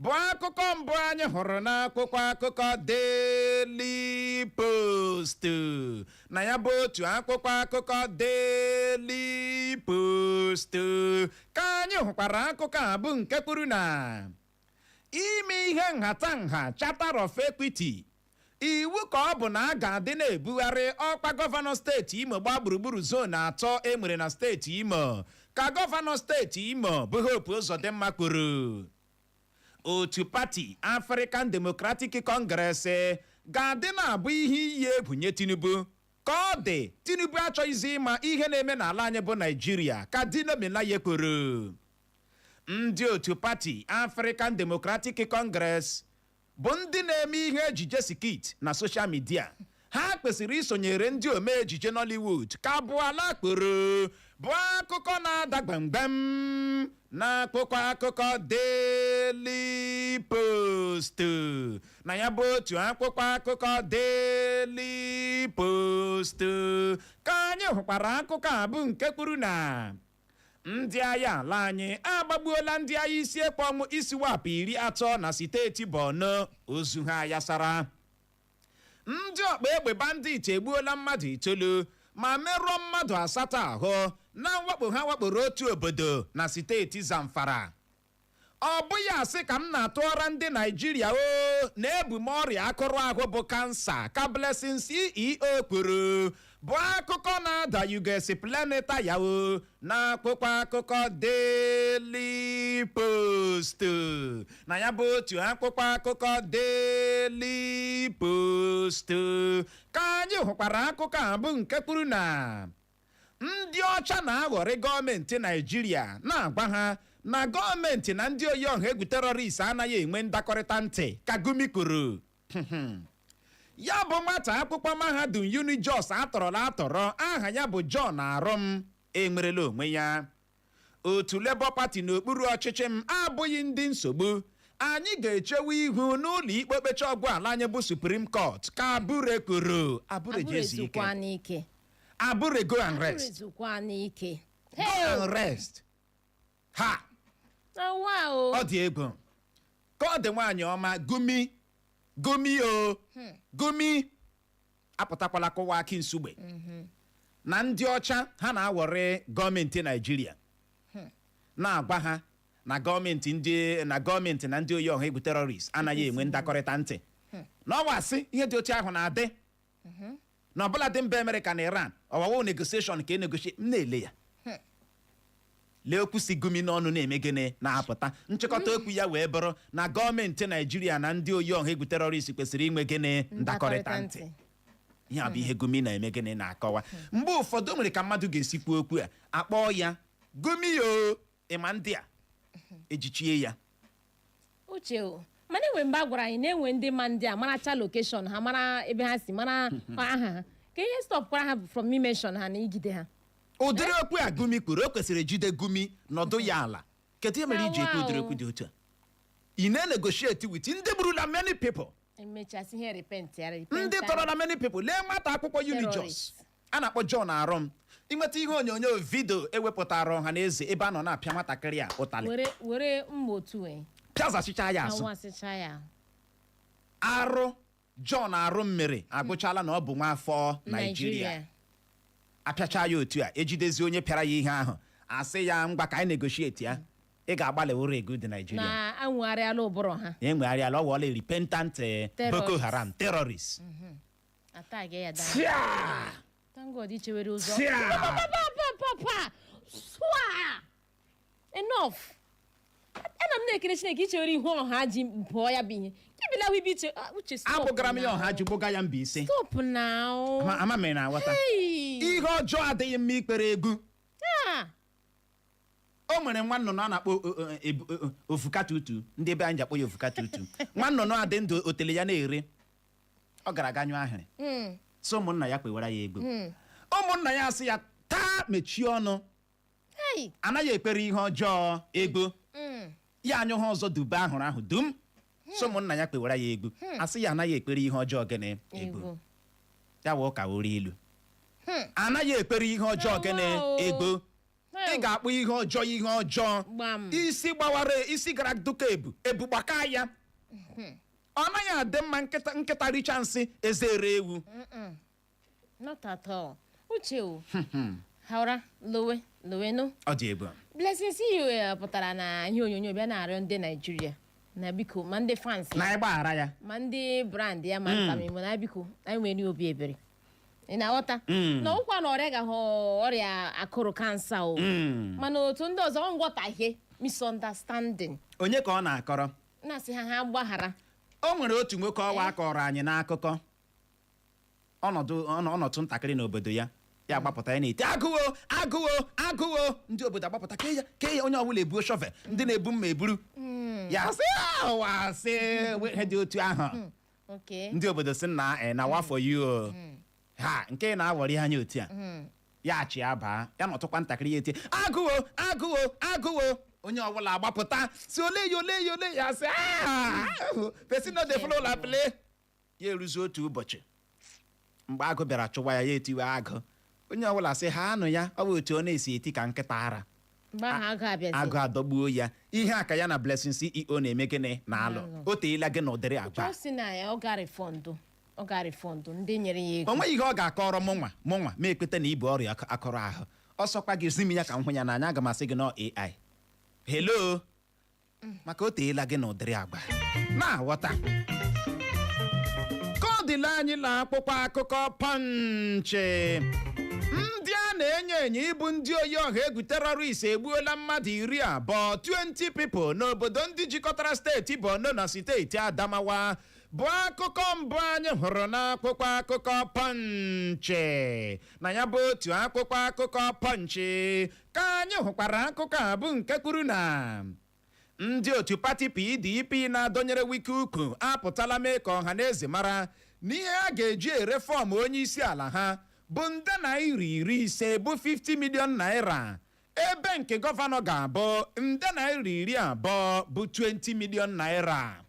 bụ akụkọ mbụ anyị hụrụ n'akwụkwọ akụkọ Daily Post. Na ya bụ otu akwụkwọ akụkọ Daily Post ka anyị hụkwara akụkọ a, bụ nke kwuru na ime ihe nhatanha, Charter of Equity, iwu ka ọ bụ na a ga-adị na-ebugharị ọkwa gọvanọ steeti Imo gbaa gburugburu zone 3 e nwere na steeti Imo, ka gọvanọ steeti Imo bụ Hope Uzodimma kwuru. Otu pati African Democratic Congress ga-adị na-abụ ihe iyi egwu nye Tinubu. Ka ọ dị, Tinubu achọghịzi ịma ihe na-eme n'ala anyị bụ Naijiria, ka Dino Melaye kwuru. Ndị otu pati African Democratic Congress bụ ndị na-eme ihe ejije skit na social media, ha kwesịrị isonyere ndị ome ejije Nollywood, ka bụ ala kporo, bụ akụkọ na-ada gbamgbam n'akwụkwọ akụkọ Daily Post. Na ya bụ otu akwụkwọ akụkọ Daily Post ka anyị hụkwara akụkọ a, bụ nke kwuru na ndị agha ala anyị agbagbuola ndị agha isi ekpe ọnwụ ISWAP 30 na steeti Borno, ozu ha yasara. Ndị ọkpa egbe bandit egbuola mmadụ itoolu ma merụọ mmadụ asatọ ahụ na mwakpo ha wakporo otu obodo na steeti Zamfara. Ọ bụghị asị ka m na-atụọra ndị Naijiria o na-ebu m ọrịa akụrụ ahụ bụ kansa, ka Blessing CEO kwuru, bụ akụkọ na-ada ugesi planeta ya o n'akwụkwọ akụkọ Daily Post. Na ya bụ otu akwụkwọ akụkọ Daily Post ka anyị hụkwara akụkọ a, bụ nke kwuru na ndị ọcha na-aghọrị gọọmenti Naijiria, na-agwa ha na gọọmenti na ndị oyi ọha egwu terrorist anaghị enwe ndakọrịta ntị, ka Gumi kwuru. Ya bụ nwata akwụkwọ mahadum Unijos atọrọla atọrọ, aha ya bụ John Arum, enwerela onwe ya. Otu Labour Party n'okpuru ọchịchị m abụghị ndị nsogbu, anyị ga-echewe ihu n'ụlọ ikpe okpecha ọgwụ ala anyị bụ Supreme Court, ka Abure kwuru. Abure ji ezu ike. Ezukwa n'ike. Abure, go and rest. Ezukwa n'ike. Go and rest ha. Awa o. Ọ dị egwu. Ka ọ dị, nwaanyị ọma, Gumi, Gumi o Gumi apụtakwala kụwa aki nsugbe na ndị ọcha ha na-awọrị gọọmenti Naijiria, na-agwa ha na gọọmenti ndị na gọọmenti na ndị oyi ọha egwu terrorist anaghị enwe ndakọrịta ntị, na ọwa asị ihe dị otu ahụ na-adị na ọbụla dị mba Amerịka na Iran, ọwawo negotiation ka e negotiate. M na-ele ya, lee okwu si Gumi n'ọnụ na-eme gịnị na-apụta. Nchịkọta okwu ya wee bụrụ na gọọmenti Naijiria na ndị oyi ọha egwu terrorist kwesịrị inwe gịnị? Ndakọrịta ntị. Ihe a bụ ihe Gumi na-eme gịnị na-akọwa. Mgbe ụfọdụ o nwere ka mmadụ ga-esi kwuo okwu a akpọọ ya Gumi o, ịma ndị a ejichie ya. Uche o, mana enwe mgbe a gwara anyị na enwe ndị ma ndị a maracha location ha, mara ebe ha si, mara aha ha, ka ihe stopkwara ha from imention ha na igide ha. Ụdịrị okwu a Gumi kwuru, o kwesịrị ejide Gumi nọdụ ya ala. Kedu ihe mere iji ekwu ụdịrị okwu dị otu a? Ị na-negotiate with ndị gburula many people. Emechasị ihe repent ya, repent. Ndị tọrọla many people. Lee nwata akwụkwọ Unijos Terrorist. a na-akpọ John Arom. Ịnweta ihe onyonyo video ewepụtara ọha na eze ebe a nọ na-apịa nwatakịrị a ụtalị, were were mma otu e pịazachicha ya azụ. Awasịcha ya. Arụ John Arụ mere agụchala na ọ bụ nwa afọ Naijiria. Apịacha ya otu a, ejidezi onye pịara ya ihe ahụ, asị ya ngwa, ka anyị negotiate ya, ị ga-agbalị wụrụ ego dị Naijiria. Na anwụgharịala ụbụrụ ha. Na enwegharịala, ọ wụọla repentant Terrorist. Boko Haram terrorist. Atag ya da. Tia! Thank God ichewere ụzọ. Tia! Pa, pa, pa, pa, pa, pa. Swa! Enough. Ana m na-ekele Chineke ichewere ihu ọha ji pụọ ya bụ ihe kebila ibe iche. Ah, Uche, stop. Abụgara m ya Now. ọha ji gbụga ya Mbaise. Stop now. Ama m na aghọta. Hey! Ihe ọjọọ adịghị mma ikpere egwu. Ah! O nwere nwa nnụnụ a na-akpọ ofukatutu. Ndị ebe anyị ji akpọ ya ofukatutu. Nwa nnụnụ a dị ndụ, otele ya na-ere. Ọ gara aga nyụọ ahịrị, so ụmụnna ya kpewara ya ego. Ụmụnna ya asị ya taa, mechie ọnụ. Hey! Anaghị ekpere ihe ọjọọ egbu. Ya anyụ ha ọzọ dube ahụrụ ahụ dum, so ụmụnna ya kpewara ya egbu, asị ya anaghị ekpere ihe ọjọọ gịnị? Egbu. Egwu. Ya wụ ụka wuru ilu, anaghị ekpere ihe ọjọọ gịnị? Awa o. Egbu. Ị ga-akpọ ihe ọjọọ ihe ọjọọ. Gbam. Isi gbawara, isi gara duka ebu ebu, gbaka ya. Ọ naghị adị mma nkịta nkịta richa nsị ezere ewu. Not at all, Uche o. Haura lowe lowe no. Ọ dị egwu. Blessing CEO pụtara na ihe onyonyo bịa na-arịọ ndị Naijiria na biko, ma ndị fans ya, Na ịgbaghara ya, ma ndị brand ya, ma ntamimo, na biko anyị nwere obi ebere. Ị na-aghọta? Na ụkwa na ọrịa gahụ ọrịa akụrụ cancer o, mana otu ndị ọzọ nghọtahie, misunderstanding. Onye ka ọ na-akọrọ? Na-asị ha ha gbaghara. O nwere otu nwoke ọwa akọrọ anyị n'akụkọ ọnọdụ ọnọdụ ntakịrị n'obodo ya. Ya agbapụta ya na-eti, "Agụwo, agụwo, agụwo!" Ndị obodo agbapụta kee ya, kee ya. Onye ọbụla ebuo shovel, ndị na-ebu mma eburu ya, sị ụwa sị ihe dị otu ahụ. Ndị obodo sị na na wa for you o. Ha nke na-awọrị anya otu a, ya achị abaa ya nọtụkwa ntakịrị, ya etie, "Agụwo, agụwo, agụwo!" Onye ọbụla agbapụta si ole ya, ole ya, ole ya, sị, "Ah, person no dey follow la play." Ya eruzi otu ụbọchị mgbe agụ bịara chụwa ya, ya etiwe agụ. Onye ọbụla sị ha anụ ya, ọ bụ otu ọ na-esi eti ka nkịta ara. Mgbe ahụ agụ abịazi. Agụ adọgbuo ya. Ihe a ka ya na Blessing CEO na-eme gịnị? Na-alụ. O teela gị na ụdịrị agwa. Ọ sị na ya ọ ga-refund, ọ ga-refund ndị nyere ya ego. O nweghị ihe ọ ga-akọrọ mụnwa mụnwa ma ekweta na ibu ọrịa akọrọ ahụ. Ọsọkwa gị zi m ya ka m hụ ya n'anya, aga m asị gị nọ AI hello, maka o teela gị na ụdịrị agwa na-aghọta ka ọ dịla. Anyị na akwụkwọ akụkọ Punch, ndị a na-enyo enyo ịbụ ndị oyi ọha egwu terrorist egbuola mmadụ 20, 20 people, n'obodo ndị jikọtara steeti Borno na steeti Adamawa, bụ akụkọ mbụ anyị hụrụ n'akwụkwọ akụkọ Punch. Na ya bụ otu akwụkwọ akụkọ Punch ka anyị hụkwara akụkọ a bụ nke kwuru na ndị otu pati PDP na-adọnyere Wike ukwu apụtala mee ka ọha na eze mara na ihe a ga-eji ere form onye isi ala ha bụ nde naira 50, bụ 50 million naira, ebe nke gọvanọ ga-abụ nde naira 20, bụ 20 million naira.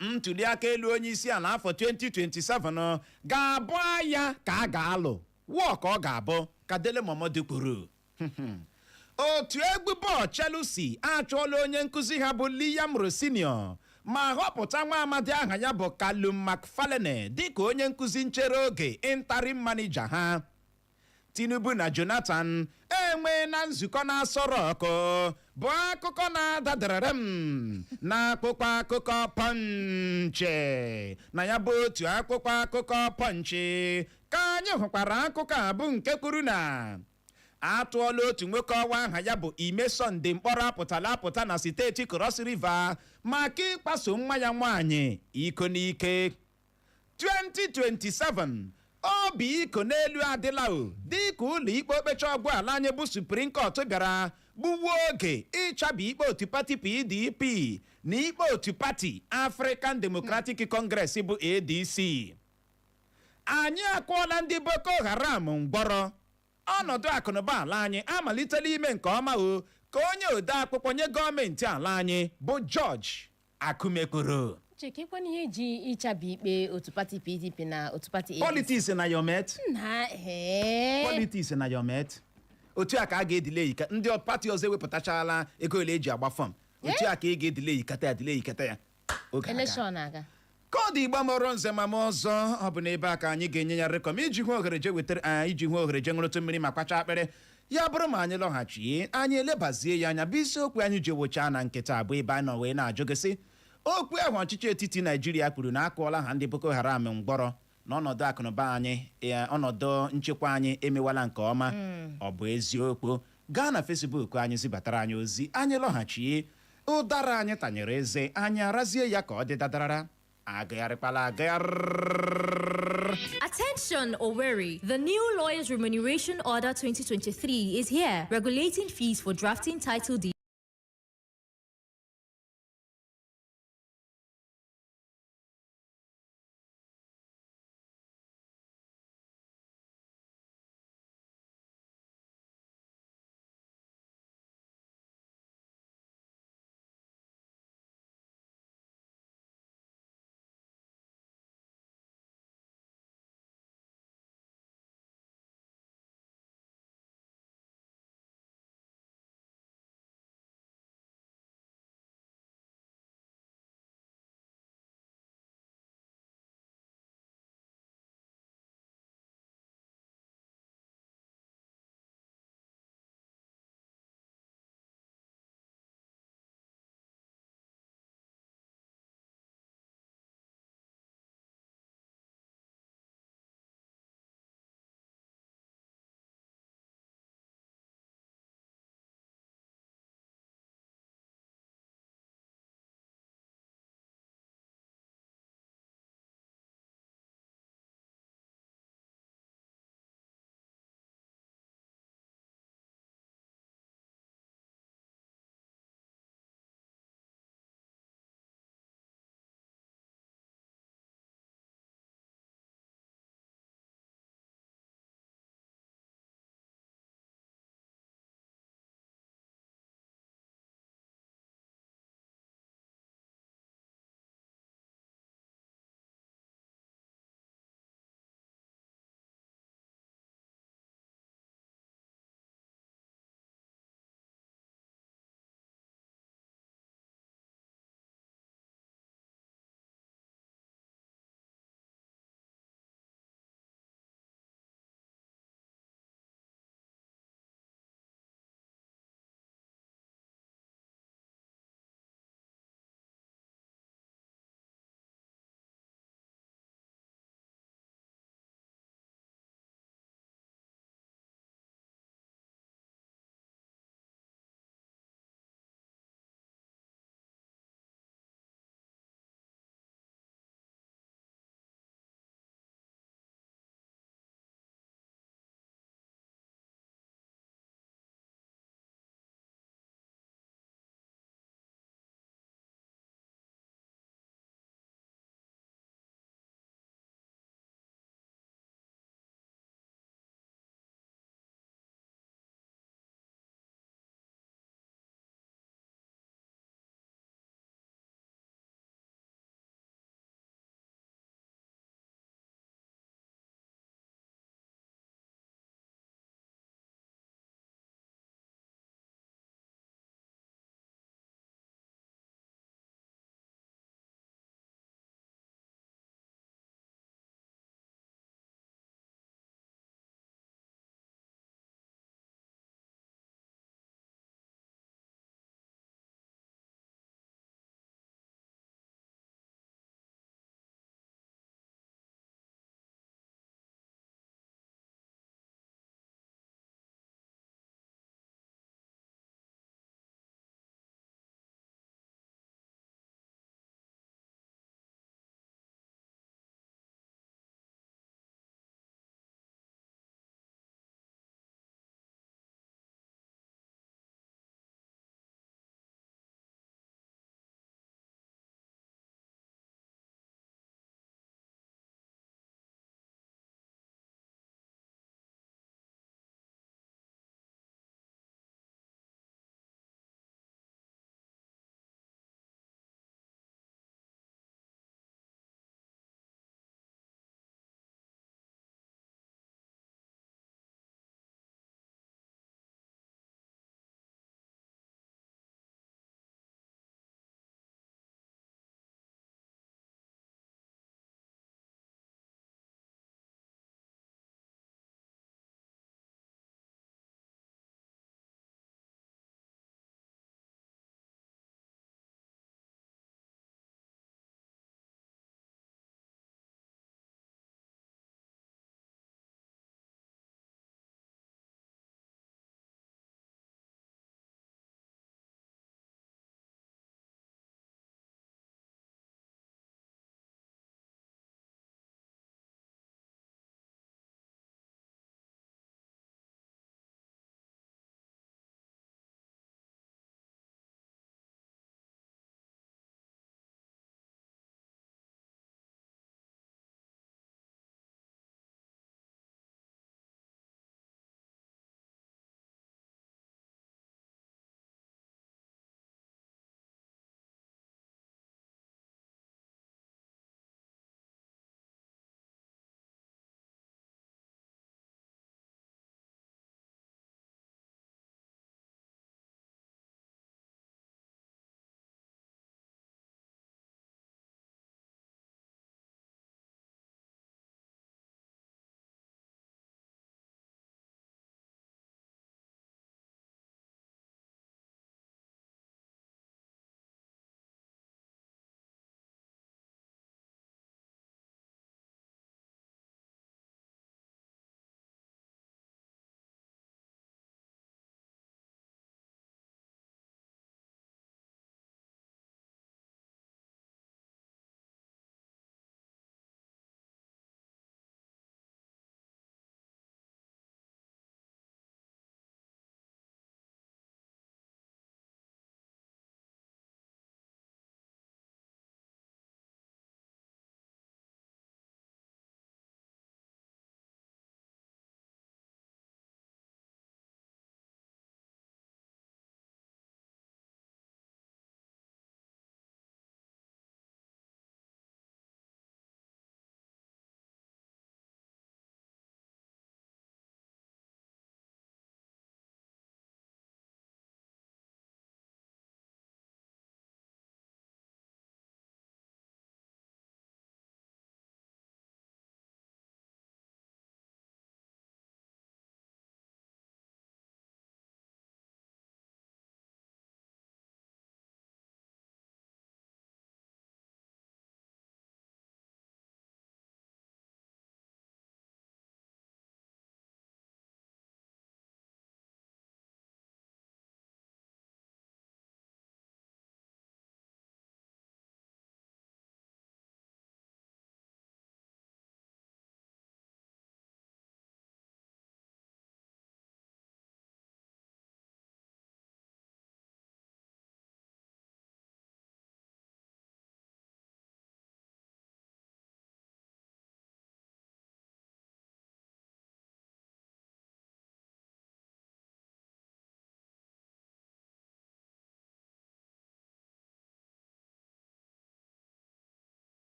Ntuli aka elu onye isi ala afọ 2027 ga-abụ agha ka a ga-alụ wụọ ka ọ ga-abụ, ka Dele Momodu kwuru. Otu egwu bọọlụ Chelsea achụọla onye nkụzi ha bụ Liam Rosenior ma họpụta nwa amadi aha ya bụ Callum McFarlane dịka onye nkụzi nchere oge, interim manager ha. Tinubu na Jonathan enwee na nzukọ na-asọrọ ọkụ, bụ akụkọ na-adadarara m n'akwụkwọ akụkọ Punch. Na ya bụ otu akwụkwọ akụkọ Punch ka anyị hụkwara akụkọ a bụ nke kwuru na atụọla otu nwoke ọwa aha ya bụ Ime Sọnde mkpọrọ apụtala apụta na steeti Cross River maka ịkpaso nwa ya nwaanyị iko n'ike. 2027 obi iko n'elu adịla o, dịka ụlọ ikpe okpecha ọgwụ ala anyị bụ Supreme Court bịara gbuwa oge ịchabi ikpe otu pati PDP na ikpe otu pati African Democratic Congress bụ ADC. Anyị akụọla ndị Boko Haram mgbọrọ. Ọnọdụ akụnụba ala anyị amalitela ime nke ọma o, ka onye ode akwụkwọ nye gọọmenti ala anyị bụ George Akume kwuru. Chekekwana ihe ji ịchabi ikpe otu pati PDP na otu pati ADC. Politics na your mate. Na ee. Politics na your mate. Otu a ka a ga-edile yika ndị pati ọzọ ewepụtachala ego ole eji agba form. Otu a ka ị ga-edile yikata ya, dile yikata ya oge aga. Election aga. Koodu Igbo mụrụ nze ma m ọzọ, ọ bụ n'ebe a ka anyị ga-enye ya rekọm iji hụ ohere je wetara anyị, iji hụ ohere je ṅụrụtụ mmiri ma kwacha akpịrị. Ya bụrụ ma anyị lọghachie, anyị elebazie ya anya bụ isiokwu anyị ji wụchaa na nkịta abụ ebe anyị nọ wee na-ajụ gị sị, okwu ahụ ọchịchị etiti Naijiria kwuru na akụọla ha ndị Boko Haram mgbọrọ na ọnọdụ akụnụba anyị, ọnọdụ nchekwa anyị emewala nke ọma, ọ bụ eziokwu? Gaa na Facebook anyị zibatara anyị ozi. Anyị lọghachie, ụdara anyị tanyere eze, anyị arazie ya ka ọ dị dadarara. Agagharịkwala agagharị. Attention, Owerri! The new Lawyers Remuneration Order 2023 is here, regulating fees for drafting title deeds.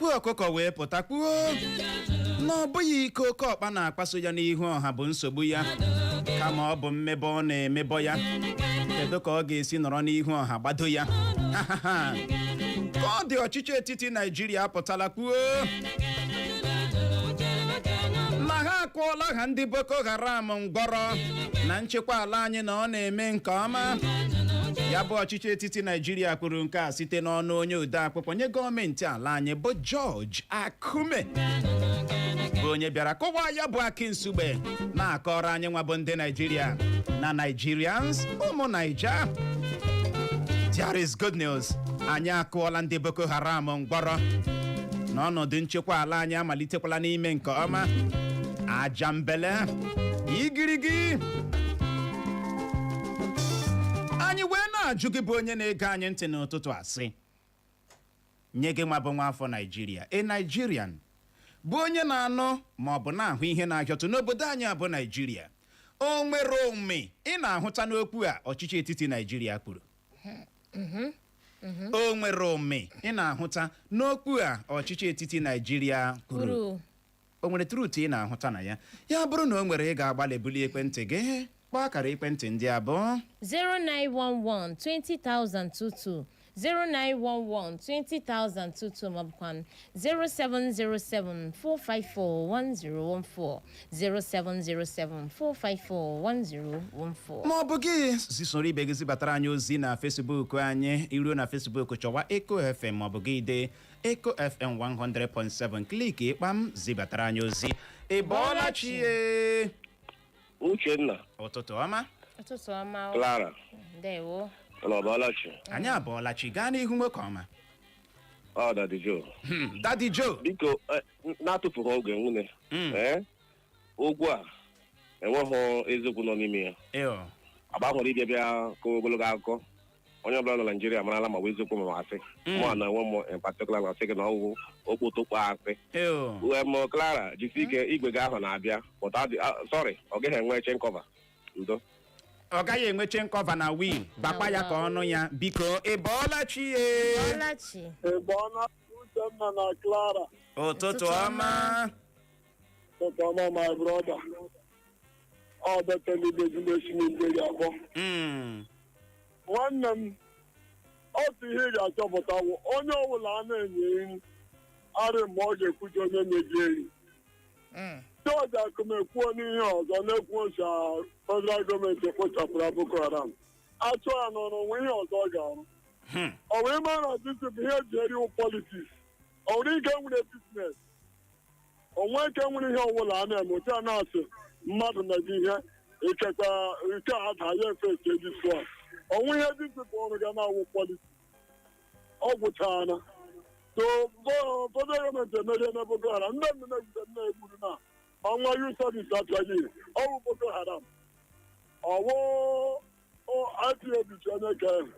Akwa ọkụkọ wee pụta kwuo na ọ bụghị ike oke ọkpa na-akpaso ya n'ihu ọha bụ nsogbu ya, kama ọ bụ mmebọ ọ na-emebọ ya. Kedu ka ọ ga-esi nọrọ n'ihu ọha gbado ya? Ka ọ dị, ọchịchị etiti Naijiria apụtala kwuo na ha akụọla ha ndị Boko Haram mgbọrọ na nchekwa ala anyị, na ọ na-eme nke ọma. Ya bụ ọchịchị etiti Naijiria kwuru nke a site n'ọnụ onye ode akwụkwọ nye gọọmenti ala anyị bụ George Akume, bụ onye bịara kọwaa ya bụ Aki Nsugbe na-akọrọ anyị nwa bụ ndị Naijiria na Nigerians, ụmụ Naija, there is good news. Anyị akụọla ndị Boko Haram mgbọrọ na ọnọdụ nchekwa ala anyị amalitekwala n'ime nke ọma. Ajambele igirigi anyị wee na-ajụ gị bụ onye na-ege anyị ntị n'ụtụtụ, asị nye gị nwa bụ nwa afọ Naijiria, a Nigerian bụ onye na-anụ ma ọ bụ na-ahụ ihe na-ahịọtụ n'obodo anyị abụ Naijiria, o nwere ome ị na-ahụta n'okwu a ọchịchị etiti Naijiria kwuru? O nwere ome ị na-ahụta n'okwu a ọchịchị etiti Naijiria kwuru? Kwuru. O nwere truth ị na-ahụta na ya? Ya bụrụ na o nwere, ị ga-agbalị bulie ekwentị gị kpọọ akara ekwentị ndị abụọ: 0911 20022, 0911 20022, maọbụkwa 0707 454 1014, 0707 454 1014. Ma ọ bụ gị zisoro ibe gị zibatara anyị ozi na Facebook anyị. Iruo na Facebook, chọwa Eco FM, ma ọ bụ gị dee Eco FM 100.7, click ịkpam, zibatara anyị ozi. Ị bọọla chi e. Uchenna. Ụtụtụ ọma. Ụtụtụ ọma o. Clara. Ndewo. Na ọbọlachi. Anyị abọọla chi. Gaa n'ihu, nwoke ọma. Ọ Daddy Joe. Daddy Joe. Biko, na-atụfughị oge nwunye. Ee, okwu a enweghị eziokwu nọ n'ime ya. Eo. Agbahụrụ ịbịa bịa kọwa ogologo akụkọ. Onye ọbụla nọ na Naijiria marala ma ọ bụ eziokwu ma ọ asị. Mụ na onwe m in particular na asị gị na ọwụ okpotokpo asị. Eo. Uwe m, Clara, jisi ike, igwe gị ahụ na-abịa, but sorry, ọ gaghị enwe chain cover. Ndo. Ọ gaghị enwe chain cover na wheel. Gbakwa ya ka ọnụ ya, biko. Ị bọọla chi ye. Bọlachi. Ịbọọla, Uchenna na Clara. Ụtụtụ ọma. Ụtụtụ ọma, my brother. Ọ betelibezimechi n'iberi akpọ. Nwanne m, otu ihe ị ga-achọpụta bụ onye ọbụla a na-enye nri arị mgbe ọ ga-ekwuchi onye na-eji eri. George Akume kwuo n'ihe ọzọ na-ekwu ocha federal gọọmenti ekpochapụrụ Boko Haram. Achụ ya n'ọrụ, nwe ihe ọzọ ọ ga-arụ. Ọ wee mara na this bụ ihe eji eriwu politics. Ọ nwere ike nwere business, onwe ike nwere ihe ọbụla a na-eme otu a na-asị mmadụ na-eji ihe ikekwa nke a ada ya efe eke this one. Onwe ihe this bụ ọrụ ga na-awụ politics. Ọ gwụchana. So federal gọọmenti emerie na Boko Haram. Ndị mmemme egwute nne egburu na ọnwa youth service apịaghị ire. Ọwụ Boko Haram, ọwụ IPOB ji onye ka ahụ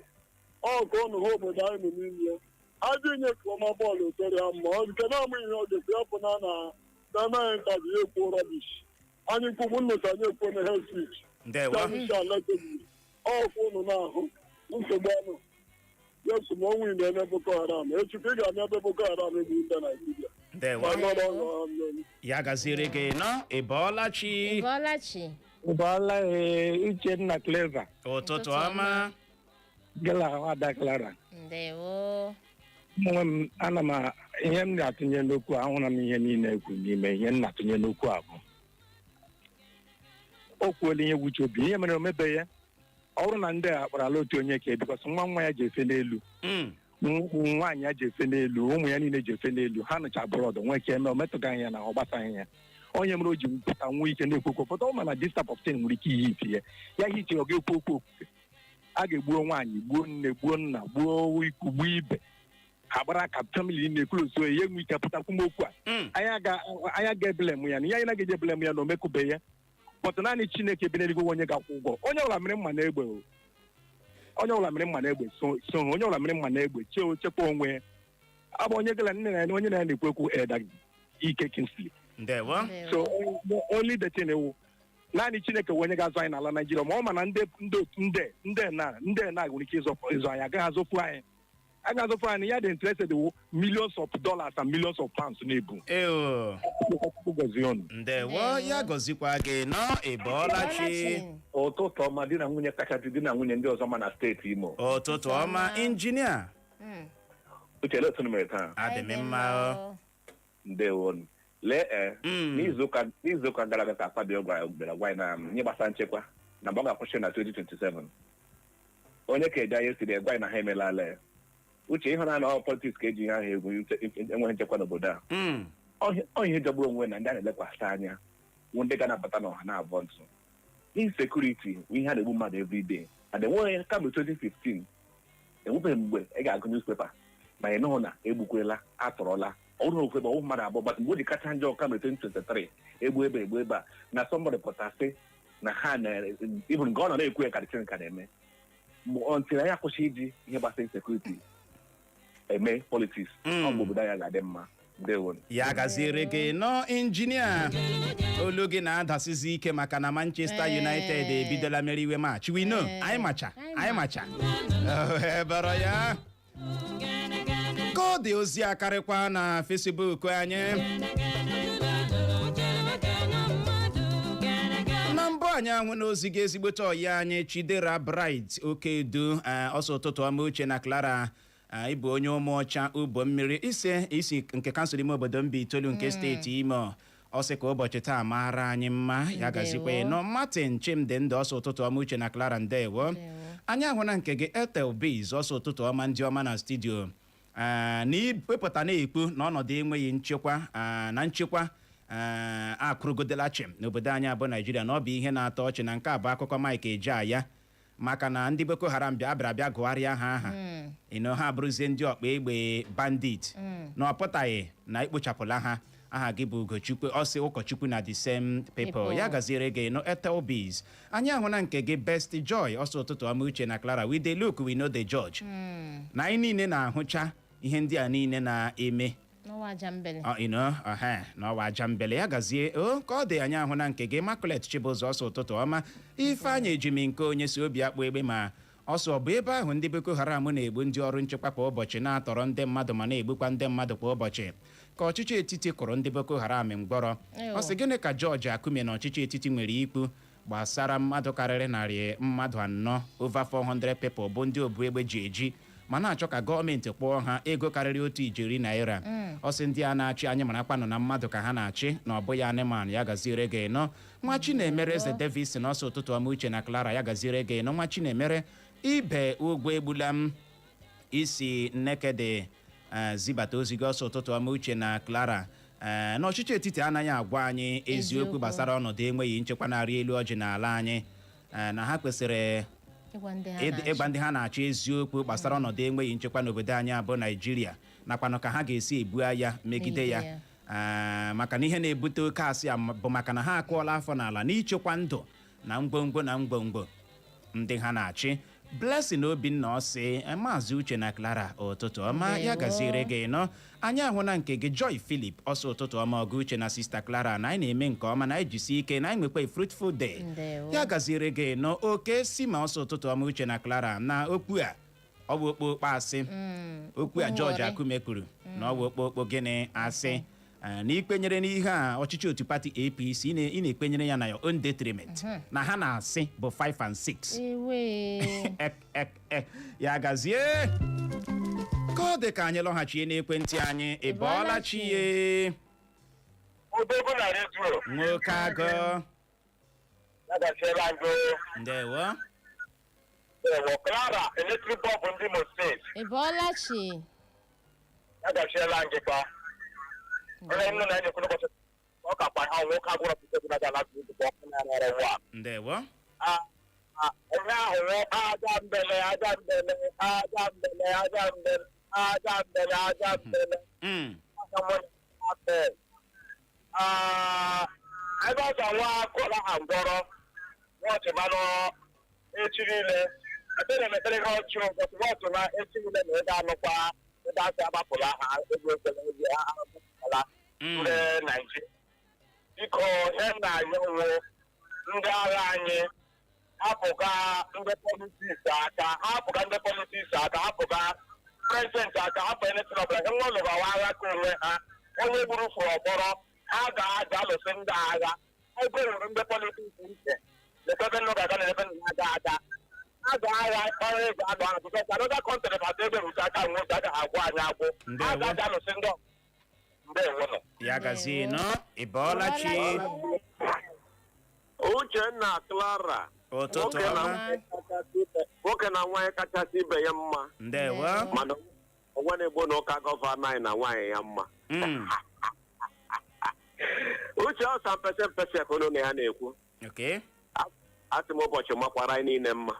ọ ka ụnụ hụ obodo anyị nọ n'ime ya. Adị nye kọma bọọlụ toria mma ọ nke na-amụ ihe ọ ga-ekwu ya pụna na na anaghị ntabi ya ekwuo rubbish. Anyị kwugbu nnụta, anyị ekwuo na hate speech. Ndewo. Ọkụ ụnụ na-ahụ nsogbu ọnụ yesu ma ọnwụ na-eme Boko Haram. Echukwu, ị ga-eme ebe Boko Haram egbu ndị Naijiria. Ndewo. Ma nọrọ ọrụ. Ya gaziere gị nọ. Ị bọọla chi. Bọlachi. Bọọla ee, Uchenna, Clever. Ụtụtụ ọma. Gela Ada Clara. Ndewo. Mụ onwe m ana m ihe m na-atụnye n'okwu a, ahụra m ihe niile ekwu n'ime ihe m na-atụnye n'okwu a bụ o kwuola ihe wuche obi, ihe mere o mebeghị ya. Ọ bụrụ na ndị a kparala otu onye ka because nwa nwa ya ji efe n'elu, nwaanyị ya ji efe n'elu, ụmụ ya niile ji efe n'elu, ha nụcha abroad nwee ike eme o metụgaghị ya na ọ gbasaghị ya. Onye mere o ji pụta nwee ike na-ekwu okwu pụta, ọ ma na this type of thing nwere ike ihe iti ya ya hiti, ọ ga-ekwu okwu okwukwe. A ga-egbuo nwaanyị, gbuo nne, gbuo nna, gbuo ikwu, gbuo ibe ha, gbara aka family na-ekwuloso ya enwe ike pụtakwu m okwu a. Anyị aga eblame ya na ihe anyị na-agaghị eblame ya na o mekube ya, but naanị Chineke bi n'eluigwe onye ga-akwụ ụgwọ. Onye ọbụla mere mma na egbe o. Onye ọbụla mere mma na egbe so so onye ọbụla mere mma na egbe chee chekwa onwe ya. Abụ onye gịla nne na ya onye na ya na-ekwu okwu Eda Ike Kingsley. Ndewo. So only the thing ewu naanị Chineke wụ onye ga-azụ anyị n'ala Naijiria, ma ọ ma na ndị ndị otu ndị na ndị na nwere ike ịzụ anyị agaghị azụpụ anyị. A ga-azụ Fulani ya dị interested wụ millions of dollars and millions of pounds na-ebu. Eo. Chukwu gọzie unu. Ndewo, ya gọzikwa gị nọ. Ị bọọla chi. Ụtụtụ ọma, di na nwunye kachasị di na nwunye ndị ọzọ ma na steeti Imo. Ụtụtụ ọma, injinia. Uche, olee otu unu mere taa? Adị m mma o. Ndewo. Lee ee, n'izuụka gara aga ka Akpabio gwara bịara gwa anyị na ihe gbasara nchekwa na mgbe ọ ga-akwụsị na 2027. Onye ka eje anyị siri gwa anyị na ha emelala ya. Uche, ịhụnanya na ọ politics ka eji ihe ahụ egwu enweghị nchekwa n'obodo a. Ọ ihe jọgburu onwe na ndị a na-elekwasị anya wụ ndị ga na-abata n'ọha na-abọ ntụ. Insecurity bụ ihe a na-egbu mmadụ everyday, and enweghị kamgbe 2015, enwebeghị mgbe ị ga-agụ newspaper ma ị nụhụ na egbukwela, atọrọla, ọ bụrụ na ofu ebe ọwụ mmadụ abụọ, but mgbe o ji kacha njọ kamgbe 2023, egbu ebe, egbu ebe a na somebody pụtasị na ha na even nke ọ nọ na-ekwu ya karịsịrị ka na-eme mgbe ọ ntiri anyị akwụsị iji ihe gbasara insecurity eme politics. Ọ bụ obodo anyị ga-adị mma. Ndewo. Ya gaziere gị nọ, injinia. Olu gị na-adasizi ike maka na Manchester United ebidola meriwe match. We know. Anyị macha. Anyị macha. Ebere ya ka ọ dị. Ozi akarịkwa na Facebook anyị. Na mbụ, anyị ahụ n'ozi gị, ezigbote ọyị anyị Chidera Bright Okedu. Ọsọ ụtụtụ ọma, Uche na Clara. Ịbụ onye Ụmụọcha ụbọ mmiri ise isi nke kansụl ime obodo mba itoolu nke steeti Imo. Ọ sị ka ụbọchị taa mara anyị mma. Ya gazikwa. Nọ Martin Chimdi Ndụ, ọsọ ụtụtụ ọma, Uche na Clara, ndewo. Anyị ahụ na nke gị, Ethel Biz, ọsọ ụtụtụ ọma, ndị ọma na studio. Na iwepụta na-ekwu na ọnọdụ enweghị nchekwa na nchekwa akụrụgodela chim n'obodo anyị abụ Naijiria, na ọ bụ ihe na-atọ ọchị na nke a bụ akụkọ Mike Ejeaya, maka na ndị Boko Haram bịa bịara bịa gụgharịa ha aha ịnọ ha bụrụzie ndị ọkpa egbe bandit, na ọ pụtaghị na ekpochapụla ha. Aha gị bụ Ugochukwu, ọsị ụkọchukwu na the same people. People. Ya gaziere gị nụ, Ethel Biz. Anyị ahụ na nke gị, Best Joy, ọsọ ụtụtụ ọma, Uche na Clara. We dey look, we no dey judge. Na anyị niile na-ahụcha ihe ndị a niile na-eme. N'ọwa ajambele. Ọ, ọha n'ọwa ajambele. Ya gazie o. Ka ọ dị, anyị ahụ na nke gị, Makulet Chibụzọ, ọsọ ụtụtụ ọma, Ifeanyị Ejimi nke onye si obi akpụ egbe ma ọsọ ọ bụ ebe ahụ ndị Boko Haram na-egbu ndị ọrụ nchekwa kwa ụbọchị, na-atọrọ ndị mmadụ ma na-egbukwa ndị mmadụ kwa ụbọchị, ka ọchịchị etiti kụrụ ndị Boko Haram mgbọrọ. Ewo. Ọ sị gịnị ka George Akume na ọchịchị etiti nwere ikwu gbasara mmadụ karịrị 400, over 400 people, bụ ndị obu egbe ji eji ma na-achọ ka gọọmenti kwụọ ha ego karịrị 1 ijeri naira? Ọ sị ndị a na-achị anyị marakwanụ na mmadụ ka ha na-achị, na ọ bụghị anụmanụ. Ya gaziere gị nọ, nwa Chinemere Eze Davis na ọsọ ụtụtụ ọma, Uche na Clara. Ya gaziere gị nọ, nwa Chinemere Ibe Ugwu egbula m isi nnekede zibata ozi gị. Ọsọ ụtụtụ ọma, Uche na Clara. N'ọchịchị etiti anaghị agwa anyị eziokwu Eziokwu. gbasara ọnọdụ enweghị nchekwa na-arị elu ọjị n'ala anyị. Na ha kwesịrị ịgwa ndị ha ịgwa na-achị. ndị ha na-achọ eziokwu gbasara ọnọdụ enweghị nchekwa n'obodo anyị abụ Naijiria, nakwanụ ka ha ga-esi ebu agha megide ya. Megide ya. Maka na ihe na-ebute oke asị a bụ maka na ha akụọla afọ n'ala n'ichekwa ndụ na ngwongwo na ngwongwo ndị ha na-achị. Blessing Obinna, ọsị Maazị Uche na Clara, ụtụtụ ọma. Ya Ndewo. gaziere gị nọ. Anyị ahụ na nke gị, Joy Philip, ọsọ ụtụtụ ọma, ọgụ Uche na Sister Clara, na anyị na-eme nke ọma, na anyị jisi ike, na anyị nwekwa a fruitful day. Ndewo. Ya gaziere gị nọ. Oke si ma ọsọ ụtụtụ ọma, Uche na Clara. Na okwu a ọ bụ okpokpo asị, okwu a George Nghọrị. Akume kwuru na ọ bụ okpokpo gịnị asị. Na ikpenyere n'ihe a ọchịchị otu pati APC ị na-ekpenyere ya na your own detriment, na ha na-asị bụ 5 and 6. Ewe. Ek ek ek. Ya gazie. Ka ọ dị ka anyị lọghachie n'ekwentị anyị. Ị bọọla chi ye? Odogwu na redio. Nwoke agụ. Agachiela ngo. Ndewo. Ewo, Clara, electric bulb ndị Imo steeti. Ị bọọla chi. Agachiela ngịkwa onye nne na enyi ụbọchị ọ kakwa ha nwoke agwụrụ ọtụtụ na ala bụ ọkụ na-arịa nwa. Ndewo. Onye ahụ wụ aja mbele, aja mbele, aja mbele, aja mbele, aja mbele, aja mbele. Ebe ọ ga nwa akụla ha ngwọrọ wọchị manụ echi niile ekpere mekpere ha ọchụ ụbọchị wọchị na echi niile na ebe anụkwa ebe asị agbapụla ha ego ekele ego ha agbapụla. Ndị Naijiria, biko, ihe nna anyị wụ ndị agha anyị, hapụga ndị politics aka, hapụga ndị politics aka, hapụga. President aka hapụ anything ọbụla nke nwa lụrụ agha ka onwe ha onye gburu fụrụ ọkpọrọ ha ga-aja alụsị ndị agha ebe ruru ndị politics ntị ebe nnụ ga-aga na ebe nnụ aga aga a ga-agha ọrụ ego agụ ahụ because another country bata ebe rute aka nwoke agaghị agwụ anyị agwụ. Ndewo. A ga-aja alụsị ndị ndewo nọ. Ya gazie nọ. Ị bọọla chi. Uchenna, Clara. Ụtụtụ Nwoke na ọma. Nwoke na nwaanyị kachasị ibe ya mma. Ndewo. Mana onwe na-egbo na ụka gọvanọ anyị na nwaanyị ya mma. Uche, ọsa mpese mpese ka unu na ya na-ekwu. Asị m, ụbọchị makwara anyị niile mma.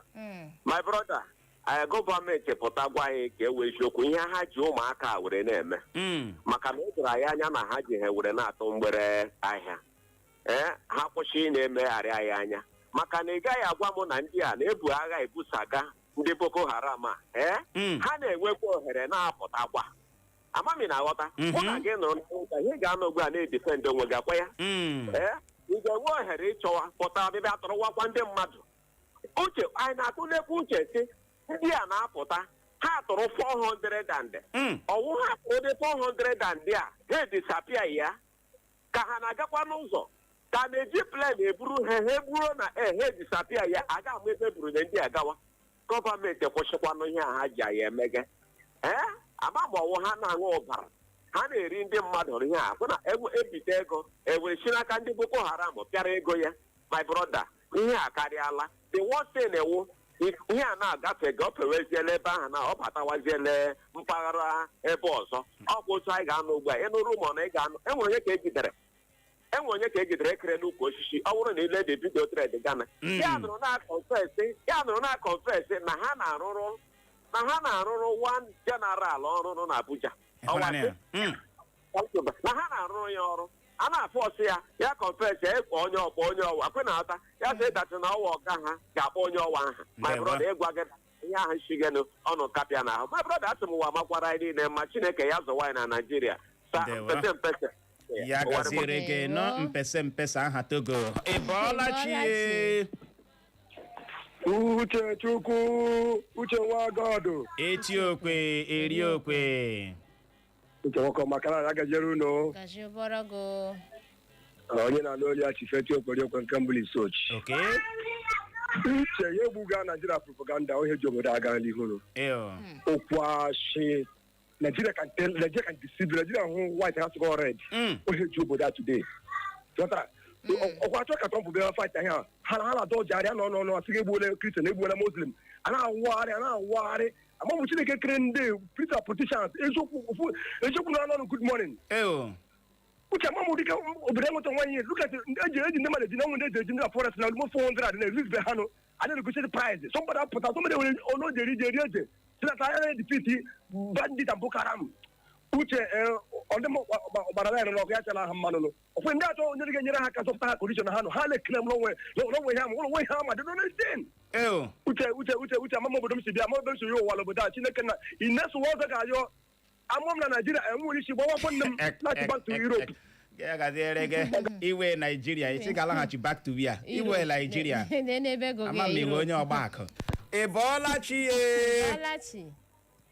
My brother, anyị gọọmenti pụta gwa anyị ka e wee eziokwu ihe ha ji ụmụaka were na-eme, maka na o doro anyị anya na ha ji ha were na-atụ mgbere ahịa. Ee, ha kwụsị ị na-emegharị anyị anya, maka na ị gaghị agwa m na ndị a na-ebu agha ebusaga ndị Boko Haram a, ee, ha na-enwekwa ohere na-apụtakwa. Amami na-aghọta. Mụ na gị nọrọ n'ụka ihe ga-anọ ugbu a na-edefend onwe gị akwa ya. Ee, ị ga-enwe ohere ịchọwa pụta ọbịbịa tọrọwakwa ndị mmadụ. Uche, anyị na-atụlekwa uche si ndị a na-apụta, ha tụrụ 400 and ọwụ ha tụrụ dị 400 and a ha edisappear ya ka ha na-agakwa n'ụzọ ka na-eji plane eburu ha, ha egburo na e ha edisappear ya, aga ama ebe eburu na ndị agawa. Gọọmenti kwụsịkwanụ ihe a ha ji anyị emege. Ee, ama ma ọwụ ha na-aṅụ ọbara ha na-eri ndị mmadụ. Ihe a hụ na ebite ego ewere si n'aka ndị Boko Haram pịara ego ya. My brother, ihe a karịala. The worst thing ewu ihe a na-agafe ga o feweziela ebe ahụ na ọ batawaziele mpaghara ebe ọzọ. Ọ bụ otu anyị ga-anọ ugbu a ịnụrụ ụmụ na ị ga-anụ enwere onye ka ejidere, enwere onye ka ejidere ekere n'ukwu osisi. Ọ bụrụ na ile the video trend Ghana, ya nụrụ na confess, ya nụrụ na confess na ha na-arụrụ one general ọrụ nọ n'Abuja. Ịhụnanya ya. Na ha na-arụrụ ya ọrụ a na-afụ ọsị ya, ya confess ya ịkpọ onye ọkpọ onye ọwa kwe na ata ya sị datị na ọwa ọga ha ga-akpọ onye ọwa aha. My Ndewo. brother, ịgwa gị ihe ahụ shigenụ ọnụ kapịa n'ahụ. My brother, asị m ụwa makwara anyị niile ma Chineke ya zọwa anyị na Naijiria sa. Ndewo. Mpese mpese. Ya gaziere gị nọ. Mpese mpesa aha Togo. Ị bọọla chi. Uche Chukwu, Uche nwa God. Eti okwe eri okwe. Uche nwoke maka na agajere unu. Gaji bọrọgo. Onye na-alụ olu ya, Chifeti Okpori Okwe nke mbụli Sochi. Uche ya, egbuga Naijiria propaganda onye ji obodo aga n'ihu. Okwu asị Nigeria can tell, Nigeria can deceive. Nigeria hụ white, ha sịkọ red. Onye ji obodo a today. Ghọtara? Ọkwa achọ ka Trump bịara fight ahịa ha na ha na-adọ arịa nọ nọ nọ asị gị egbuola Christian, egbuola Muslim, a na-awụgharị, a na-awụgharị. Amamụ Chineke kere ndị Peter politicians. Eziokwu eziokwu na anọ. Good morning. Uche, amamụ dịka obodo enweta nwa ihe. Look at eji ndị mmadụ eji na nwe ndị eji eji ndị na forest na almost 400 na release be ha nụ a na-negotiate price. Somebody apụta, somebody nwere ọnụ oji eri ji eri eje si na anya na-edefeat bandit and Boko Haram. Uche, ndị ọgbara ya n'ọkụ ya chala ha mmanụ nụ ọkwe ndị achọ onye ga-enyere ha aka zọpụta ha condition ha nọ. Ha na-ekele m n'onwe n'onwe ha n'onwe ha ma dị n'onwe. Uche, Uche, Uche, Uche, ama m obodo m si bịa, ama obodo m si ya ụwa n'obodo a. Chineke na ineso ọzọ ga-ayọ amụ m na Naijiria enwere isi gbawakwa nne m laghachi back to Europe. Ya gaziere gị. Iwe Naijiria isi ga-alaghachi back to where? Iwe Naijiria. N'ebe ego. Ama m iwe onye ọgba akụ. Ị bọọla chi ye. Bọọla chi.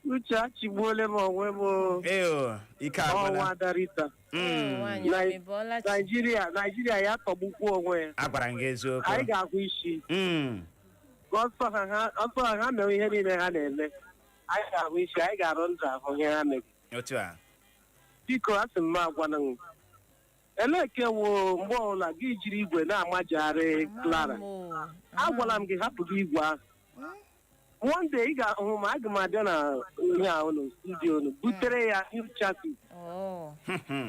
Uche, achịgbuole m onwe m o. Eo, ike Ọnwa agwụla. Darita. Nwaanyị ọma, bọọla chi. Naijiria, Naijiria ya tọgbukwu onwe ya. Agwara m gị eziokwu. Anyị ga-ahụ isi. Ọsọ ha, ọsọ ha mere ihe niile ha na-eme. Anyị ga-ahụ isi, anyị ga-arụ ndụ ahụ ihe ha mere. Otu a. Biko, asị m agwana m. Elee ke wo mgbe ọbụla gị jiri igwe na-amajagharị Clara? Agwala m gị hapụ gị igwe ahụ. One day ị ga-ahụ ma aga m abịa na ihe a unu studio unu butere ya new chassis.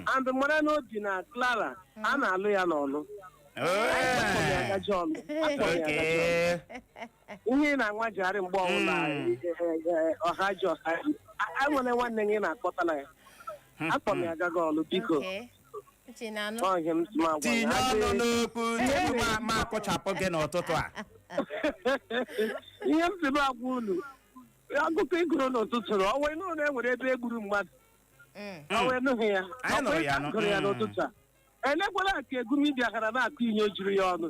And mara n'obi na Clara a na-alụ ya n'ọlụ. Akpọrọ ya agaji ọlụ. Akpọrọ ya agaji ọlụ. Ihe ị na-anwajigharị mgbe ọbụla ọha ji ọha ji. Enwere nwanne gị na-akpọtala ya. Akpọrọ m ya agaghị ọlụ, biko. Uche na-anụ. Ọ ihe m si m agwa Tinye ya. ọnụ n'okwu tupu ma akụchapụ gị n'ụtụtụ a. Ihe m si m agwa unu, akụkọ ịgụrụ n'ụtụtụ na ọnwa ịnụ na enwere ebe egburu mmadụ. Ọnwa ịnụghị ya. Anyị nụrụ ya nụ. Gụrụ ya n'ụtụtụ a. Elekwala ka egumi bịaghara na-akụ inyo juru ya ọnụ.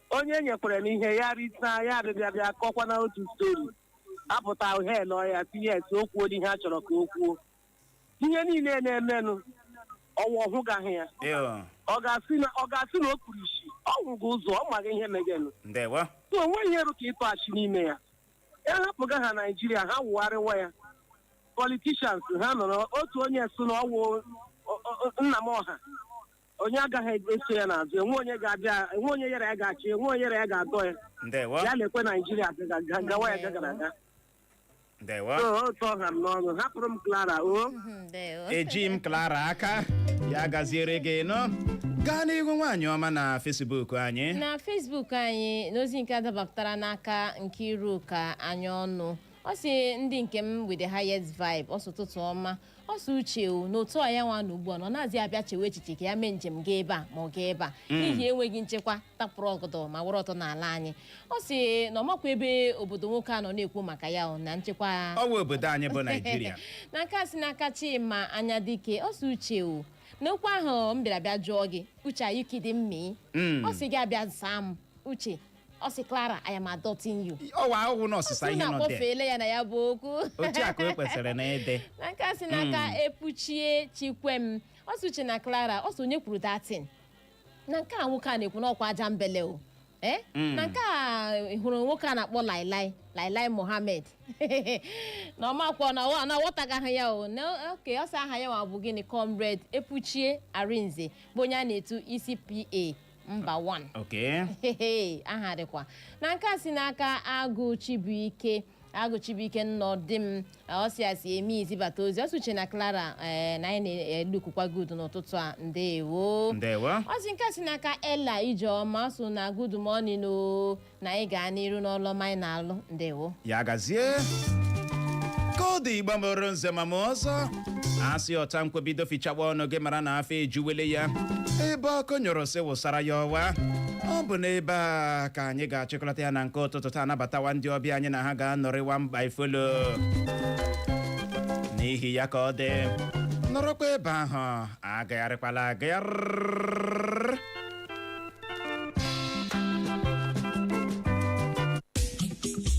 Onye e nyekwara n'ihe ya rita ya abịabịa bịa kọkwa na otu story. Apụta hel ya tinye esi o kwuo ihe a chọrọ ka o kwuo. Ihe niile na-emenụ, ọnwa ọhụgaghị ya. Eyo. Ọ ga-asị na o kpuru isi, ọ hụghị ụzọ, ọ maghị ihe megenụ. Ndewo. So onweghị ihe rụ ka ịtụ achị n'ime ya. E hapụga ha Naijiria, ha wugharịwa ya. Politicians ha nọrọ otu onye si na ọwụ nna m ọha, onye agaghị eso ya n'azụ, enwe onye ga-abịa, enwe onye yara ya ga-achị, enwe onye yara ya ga-adọ ya. Ndewo. Ya lekwe Naijiria gawa ya gagara aga. Ndewo. So otu ọha m n'ọnụ, hapụrụ m Clara o. Ndewo. Eji m Clara aka ya gaziere gị nọ. Gaa n'ihu, nwaanyị ọma, na Facebook anyị. Na Facebook anyị, n'ozi nke adabapụtara n'aka Nkiruka anya ọnụ, ọ sị, "Ndị nke m with the highest vibe." Ọ sị, "Ụtụtụ ọma." Ọ sị, "Uche o, n'otu a ya nwa na ugbu a na ọ na-azị abịa chewe echiche ka ya mee njem gaa ebe a ma ọ gaa ebe a, n'ihi enweghị nchekwa tapụrụ ọgọdọ ma were ọtọ n'ala anyị." Ọ sị na ọ makwa ebe obodo nwoke a nọ na-ekwu maka ya o, na nchekwa. Ọ wụ obodo anyị bụ Naijiria. N'aka si n'aka Chima anya dike, ọ sị, "Uche o, n'okwu ahụ m bịara bịa jụọ gị, Uche, are you kidding me?" Ọ sị gị abịa zaa m, Uche. Ọ sị, "Clara, I am adopting you." Ọwa ahụhụ na ọsịsa Ọ sị ihe na nọ dị akpọfeela ya na ya bụ okwu. Otu a ka o kwesịrị na ịdị. N'aka si n'aka Epuchie Chikwem, ọ sị, "Uche na Clara," ọ sị, "onye kwuru datin na nke a nwoke a na-ekwu n'ọkwa aja mbele o?" Eh? Na nke a hụrụ nwoke a na-akpọ Lailai Lailai Mohammed na ọmakwọ na ọghọtagaghị ya o. Na oke ọ sị aha ya nwa bụ gịnị? Comrade Epuchie Arinze bụ onye a na-etu isi pa mba 1. Hehe, aha dịkwa na nke a si n'aka Agụ Chibuike, Agụ Chibuike nnọdị m. Ọ si asị eme izibata ozi. Ọ sị, "Uche na Clara, ee, na anyị na-elukukwa good n'ụtụtụ a. Ndewo." Ndewo. Ọ sị nke a si n'aka Ela Ijeọma so na good morning o, na anyị gaa n'iru n'ọlụ ọma anyị na-alụ. Ndewo. Ya gazie. Koodu Igbo mụrụ nze ma ọzọ, asị ọta nkwebido fichakwa ọnụ gị, mara na afọ ejuwele ya ebe ọkụ nyụrụ, sị wụsara ya ọwa. Ọ bụ n'ebe a ka anyị ga-achịkọlata ya na nke ụtụtụ taa, nabatawa ndị ọbịa anyị na ha ga-anọrịwa mba ifolo. N'ihi ya, ka ọ dị nọrọkwa ebe ahụ, agagharịkwala agagharị.